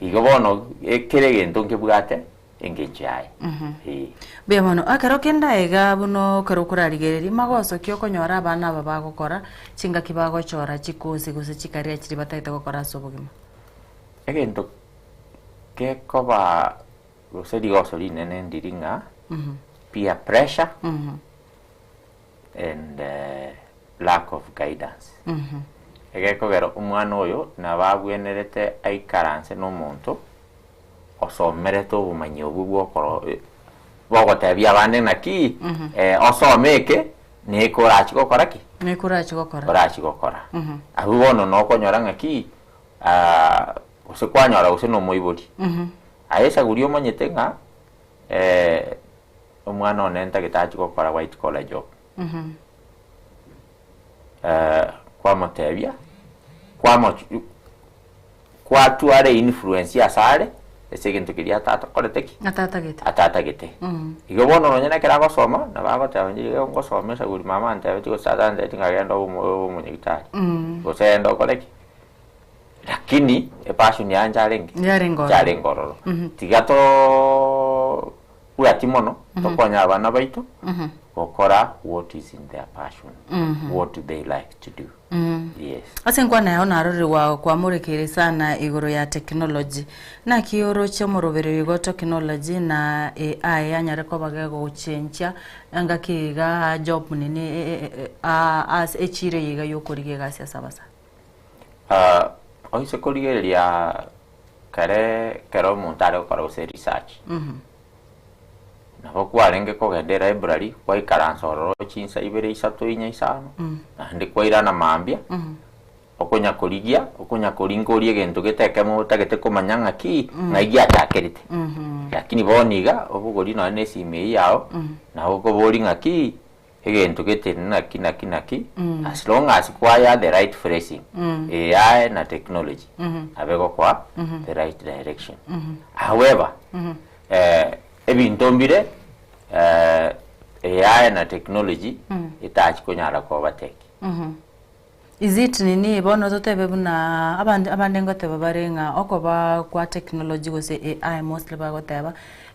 Igo bono kera egento nkebwate engencho yaye. Ee. Mbuya mono. Ekero kende aiga buna ekero okorarigereria, magoso ki okonyora abana aba bagokora chingaki bagochora chikosi gose chikaria chiria batagete gokora ase obogima? Egento gekoba gose rigoso rinene ndiri ng'a peer pressure and lack of guidance. Egekogera omwana oyo nabo abwenerete aikaranse na omonto osomerete obomanyi obwo bwokoro bogotebia abande naki osome eke na eke orachi gokora ki? Na eke orachi gokora. Orachi gokora. Abwo bono nokonyora ng'aki gose kwanyora gose na omoibori. Aye esaguri omanyete ng'a omwana one ntagete achi gokora white collar job. Kwamotebia, kwamoch kwatwara einfluence asare, ase egento keria atatakorete ki? Atatagete. Atatagete. Igo bono nonye na ekero agosoma, nabo agoteba inche iga ngosoma esaguri mama antebetie gose tata antebetie ng'a genda obe omo omonyagitari, gose genda okore ki? Lakini epassion yaye ncharenge? Yarenge ororo. Ncharenge ororo. Tiga too bwati mono tokonye abana baito gokora what is in their passion, what do they like to do. Yes. Ase enkwana yao narorire gwa kwamorekeire sana igoro ya technology. Naki oroche omoroberio igo technology na AI yanyare koba gegochenchia engaki iga job nini ase echiro eye iga yokorigia egasi ase abasae? Oise korigereria kare ekero omonto are gokora gose research, nabo kwarenge kogenda elibrary kwaikaransa ororo chinsa ibere isato inye isano, naende kwairana mambia, okonya korigia, okonya koringoria egento gete ekemo otagete komanya ng'aki, ng'ai giachakerete. Lakini bono iga, obogorie nonye na esimi eyio yago, nabo okoboria ng'aki, egento gete naki naki naki as long as kwaya the right phrasing AI na technology nabo egokoa the right direction however ebinto mbire AI na technology etachi konyara ko overtake. Is it nini bono totebe buna abande abande ngoteba bare ng'a okoba kwa technology gose AI mostly bagoteba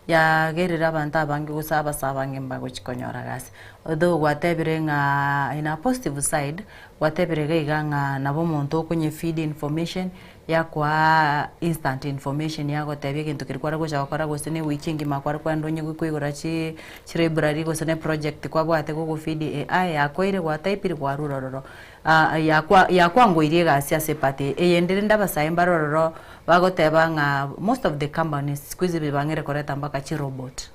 yagerire abanto abange gose abase abange mbagochi konyora gasi. Although gwatebire ng'a in a positive side. Gwatebire iga iga ng'a nabo omonto okonye feed information, yakoa instant information yagotebia egento keria kware gocha gokora gose na ewiki engima kware kogenda onye koigora chi chilibrary gose na eproject kwabwate gogo feed AI yakoire gwatypire kwarure ororo. Yakwa yakwangoirie egasi ase epart eye. Eyende rende abasae mbare ororo bagoteba ng'a most of the companies siku hizi bang'eire koreta mpaka chirobot.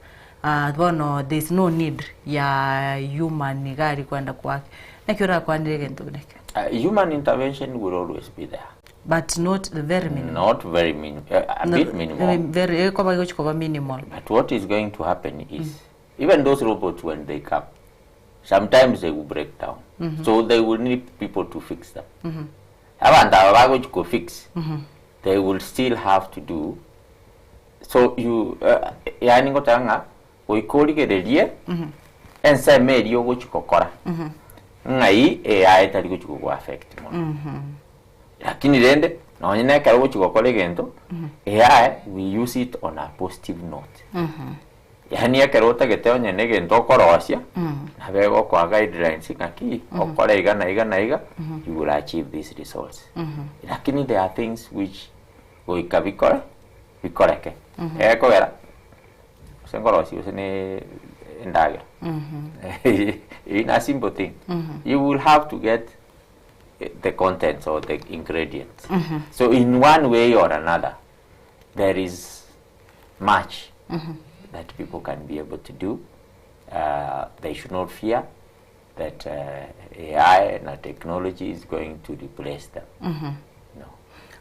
Bono there is no need ya human iga aria kwenda koaka. Naki orakwanere egento buna ekio? Human intervention will always be there. But not very minimal. Not very min a bit minimal. Very, ekoba egochi koba minimal. But what is going to happen is, even those robots when they come, sometimes they will break down. So they will need people to fix them. Abanto aba bagochi ko fix, they will still have to do so you uh, yani ngoteba ng'a goika origererie ensemo eria ogochi gokora ng'ai AI etari gochi gogo affect mono. Lakini rende nonye na ekero ogochi gokora egento AI we use it on a positive note. Yaani ekero otagete onye na egento okorosia nabo egokoa guidelines ng'aki okore iga na iga na iga you will achieve these results. Lakini there are things which goika bikore bikoreke. Egekogera gose nkorosia gose ne endagera in a simple thing you will have to get the contents or the ingredients. So in one way or another there is much that people can be able to do. They should not fear that AI na technology is going to replace them. No.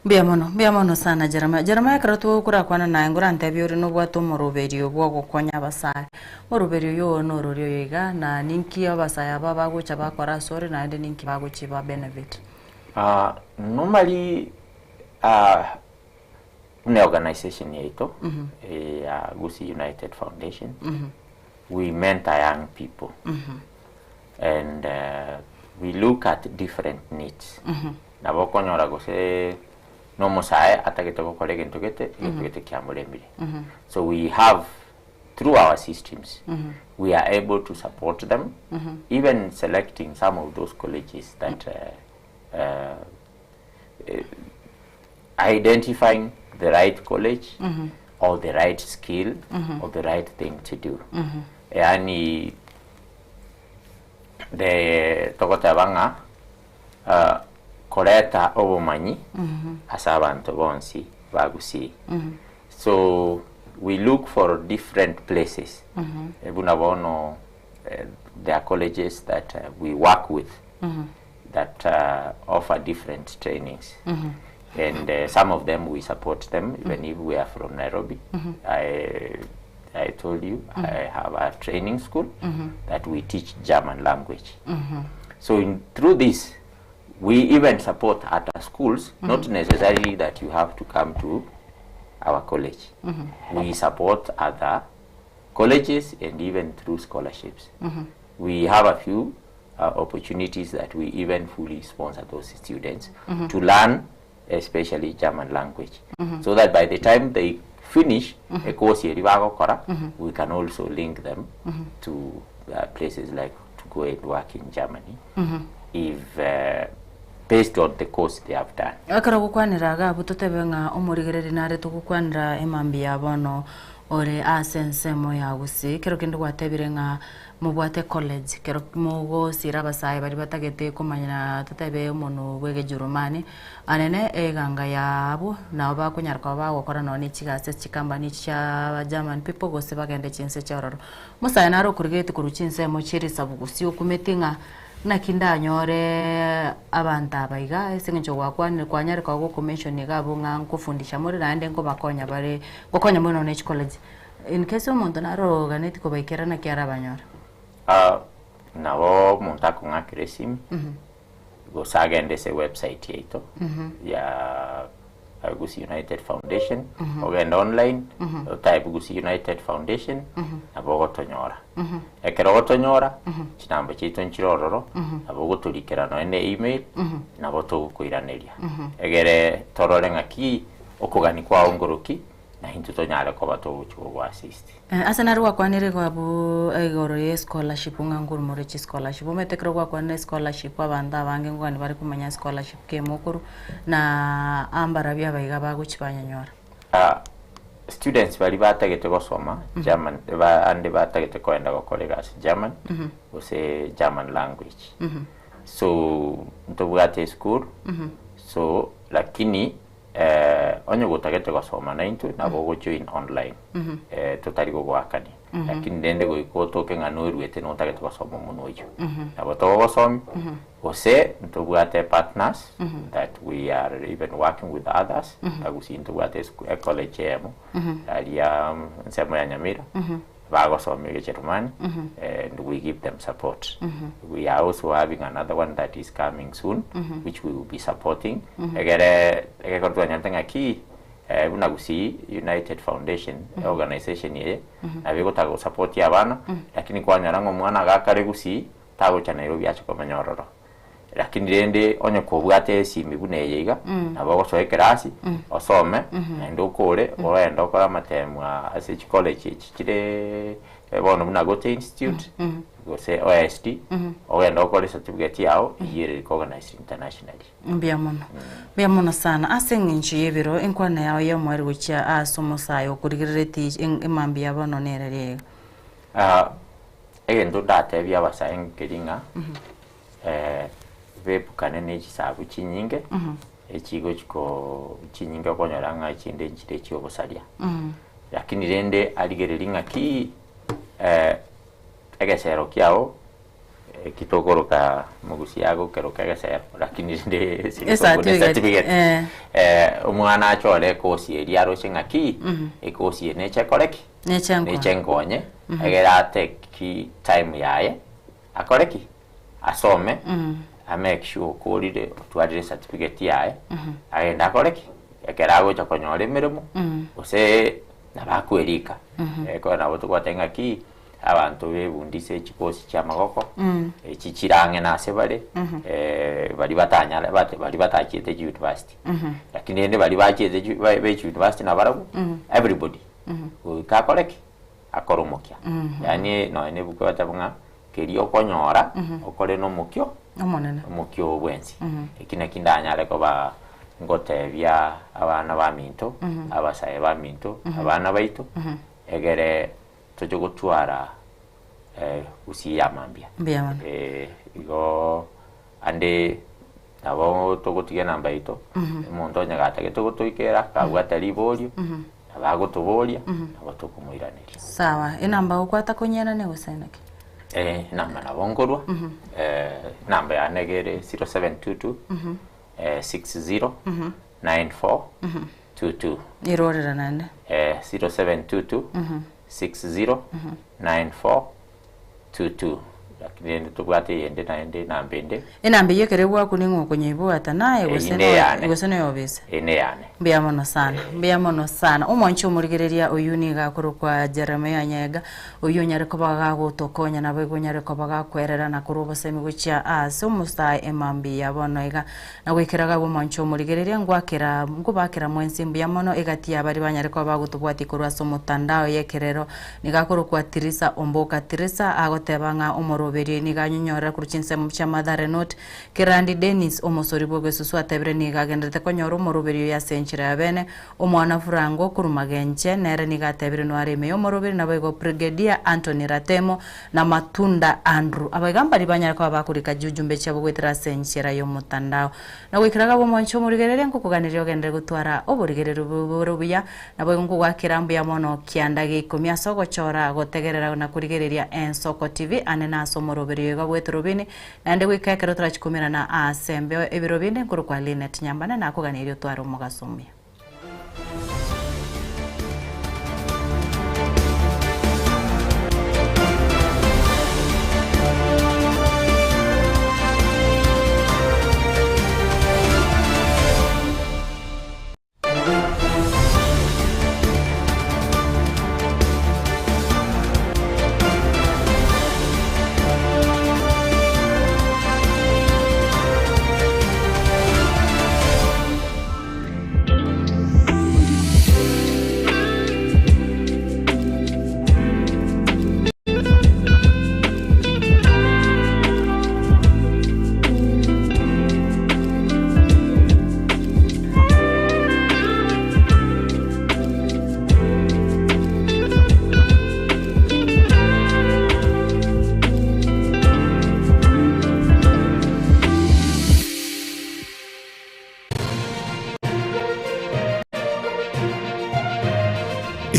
Mbuya mono, mbuya mono sana Jeremiah. Jeremiah ekero tokorakwana naye ngorantebie ore nobwate omoroberio bwogokonya abasae. Omoroberio oyo oo norori oyo iga na ninki abasae aba bagocha bakora asore naende ninki bagochi ba benefit. Normally buna organization yaito ya Gusii United Foundation we mentor young people and we look at different needs. Nabo okonyora gose na omosae atagete gokora egento gete, egento gete kiamoremire. So we have through our systems we are able to support them even selecting some of those colleges that identifying the right college or the right skill or the right thing to do. Yaani the togoteba ng'a koreta obomanyi ase abanto bonsi ba Gusii. So we look for different places. Buna bono there are colleges that we work with that offer different trainings. And some of them we support them even if we are from Nairobi. I told you I have a training school that we teach German language. So in, through this, we even support other schools, not necessarily that you have to come to our college. We support other colleges and even through scholarships. We have a few opportunities that we even fully sponsor those students to learn especially German language. So that by the time they finish a course eri bagokora, we can also link them to places like to go and work in Germany if based on the course they have done. Ekero ogokwanera iga abwo totebe ng'a omorigereria nare togokwanera emambia ya bono ore ase ensemo ya Gusii. Ekero kende gwatebire ng'a mobwate college kero mogosira abasae baria batagete komanya totebe omonwe bwa egejerumani anene eganga ya abwo nabo bakonyara koba bagokora nonye ne chigasi ase chikambani echi chia German people gose bagende chinse chia ororo. Omosae nare okorigeti korwa chinsemo chie risabu gusii okumeti ng'a naki ndanyore abanto aba iga ase eng'encho gwakwanire kwanyare koba gokomention iga abwo ng'a nkofundisha more naende nkobakonya bare ngokonya more nonye ne chicollege. In case omonto nare oganeti kobaikera naki arabanyore? Nabo omonto akong'akera esimu gose agende ase ewebsite yaito ya Gusii United Foundation, ogende online otype Gusii United Foundation nabo ogotonyora. Ekero ogotonyora chinamba chiaito nchire ororo nabo ogotorikera nonya na email nabo togokoiraneria egere torore ng'aki okogania kwao nkoroki. Na intwe tonyare koba togochia gogoassist. Ase naro gwakwanire igo abwo igoro ye scholarship ng'a nkorumore chischolarship. Omanyete ekero gwakwanire scholarship abanto abange nkogani bare komanya scholarship kemo okorwa na ambarabio abaiga bagochia banyanyora. Students baria batagete gosoma German ande batagete koenda gokora egasi German gose German language. So ntobwate eschool so lakini Onye gotagete gosoma naintwe, nabo ogojoin online, totari gogoakania. Lakini rende goika otoke ng'a noruete notagete gosoma omonwa oyio. Nabo togogosomia, gose ntobwate partners that we are even working with others, Gusii ntobwate esku ecollege eyemo, aria ensemo ya Nyamira, bagosomia egecherumani and we give them support. We are also having another one that is coming soon which we will be supporting egere egekero twanyarete ng'aki buna Gusii United Foundation organization eye nabo egotaka gosupport abana lakini kwanyora ng'a omwana agakare Gusii tagocha Nairobi ache komenya ororo. Lakini rende onye kobwate esimi buna eye iga, nabo ogosoa ekerasi, osome, naende okore, ogende okore amatemu aa ase chicollege echi chire bono buna Goethe Institute, gose OIST, ogende okore ecertificate yago, eyio ere recognized internationally. Mbuya mono. Mbuya mono sana. Ase eng'encho y'ebiro, enkwana yao y'omoerio gochia ase omosae okorigereretie emambia ya bono nere riaiga. Egento ndatebie abasae nkeri ng'a bepukane ne chisabu chinyinge, echigochi ko chinyinge okonyora ng'a echinde nchire chiobosaria. Lakini rende arigererie ng'aki egesero kiago eki tokoroka mogusia agokeroka egesero lakini rende ase egesongo ne Ecertificate, certificate. Omwana achore ekosi eria aroche ng'aki, ekosi eye neche ekore ki? Neche nkonye. Neche nkonye, egere atake time yaye akore ki? Asome, amake sure okorire otwarire ecertificate yaye, agende akore ki? Ekero agocha konyora emeremo, gose nabo akwerika, ekero nabo togoteba ng'aki, abanto bebundise chikosi chia amagoko, echi chire ang'e na ase bare, baria batanyare bate baria batachiete chiuniversity. Lakini rende baria bachiete chi ba be chiuniversity nabarabwo, everybody, goika akore ki? Akore omokia. Yaani nonya na ebuku egoteba ng'a keria okonyora, okore na omokio, Omonene. omokia oo bwensi. Eki naki ndanyare koba ngotebia abana baminto, abasae baminto, abana baito, egere toche gotwara gusii ya mambia. Mbuya mono. Igo ande nabo togotiga enamba yaito, omonto onye gatagete gotoikera, kabwate riborio, nabo agotoboria, nabo tokomoiraneria. Sawa, enamba okwata konyerania gose naki? Enamba nabo nkorwa, enamba yane iga ere 0722 60 94 22. Irorera naende. 0722 60 94 22. Lakini rende tobwate eyende naende enamba ende. Enamba eyio ekero egwakwa ning'o okonyeibwata naye Eyio gose neyane. gose noyobisa? Eyio neyane. Mbuya mono sana, mbuya mono sana. Omwanchi omorigereria oyio nigo akorokwa Jeremiah Nyaega, oyio onyare koba gagotokonya naboigo onyare koba gakwerera na korwa obosemi gochia ase omosae emambia bono iga. Na goikera iga ab'omwancho omorigereria, ngwakera, nkobakera mwensi mbuya mono egati ya baria banyare koba bagotobwatia korwa ase omotandao y'ekerero. Nigo akorokwa Tirisa Omboka. Tirisa agoteba ng'a omoroberio nigo anyonyorera korwa chinsemo chia Mathare North. Kerandi Dennis, omosori bw'egesusu atebire nigo agenderete konyora omoroberio oyo ase enchera ya bene. Omwana Frango korwa Magenche nere nigo atebire noare ime y'omoroberio naboigo Brigadier Anthony Ratemo na Matunda Andrew. Abaiga mbaria banyare koba bakorika jujumbe chiabo goetera ase enchera y'omotandao. Na goikera iga bw'omwancho omorigereria nkokoganeria ogenderere gotwara oborigereria bore obuya, naboigo nkogoakera mbuya mono kianda gia ikomi ase ogochora, gotegerera na korigereria Ensoko TV ane na ase omoroberio oiga bw'eturubini, naende goika ekero torachikomerana aase embeo ebiro binde nkorokwa Linet Nyambane nakoganeria otware omogaso omuya.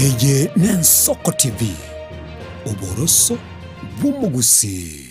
Eye n'Ensoko TV, oboroso bw'omogusii.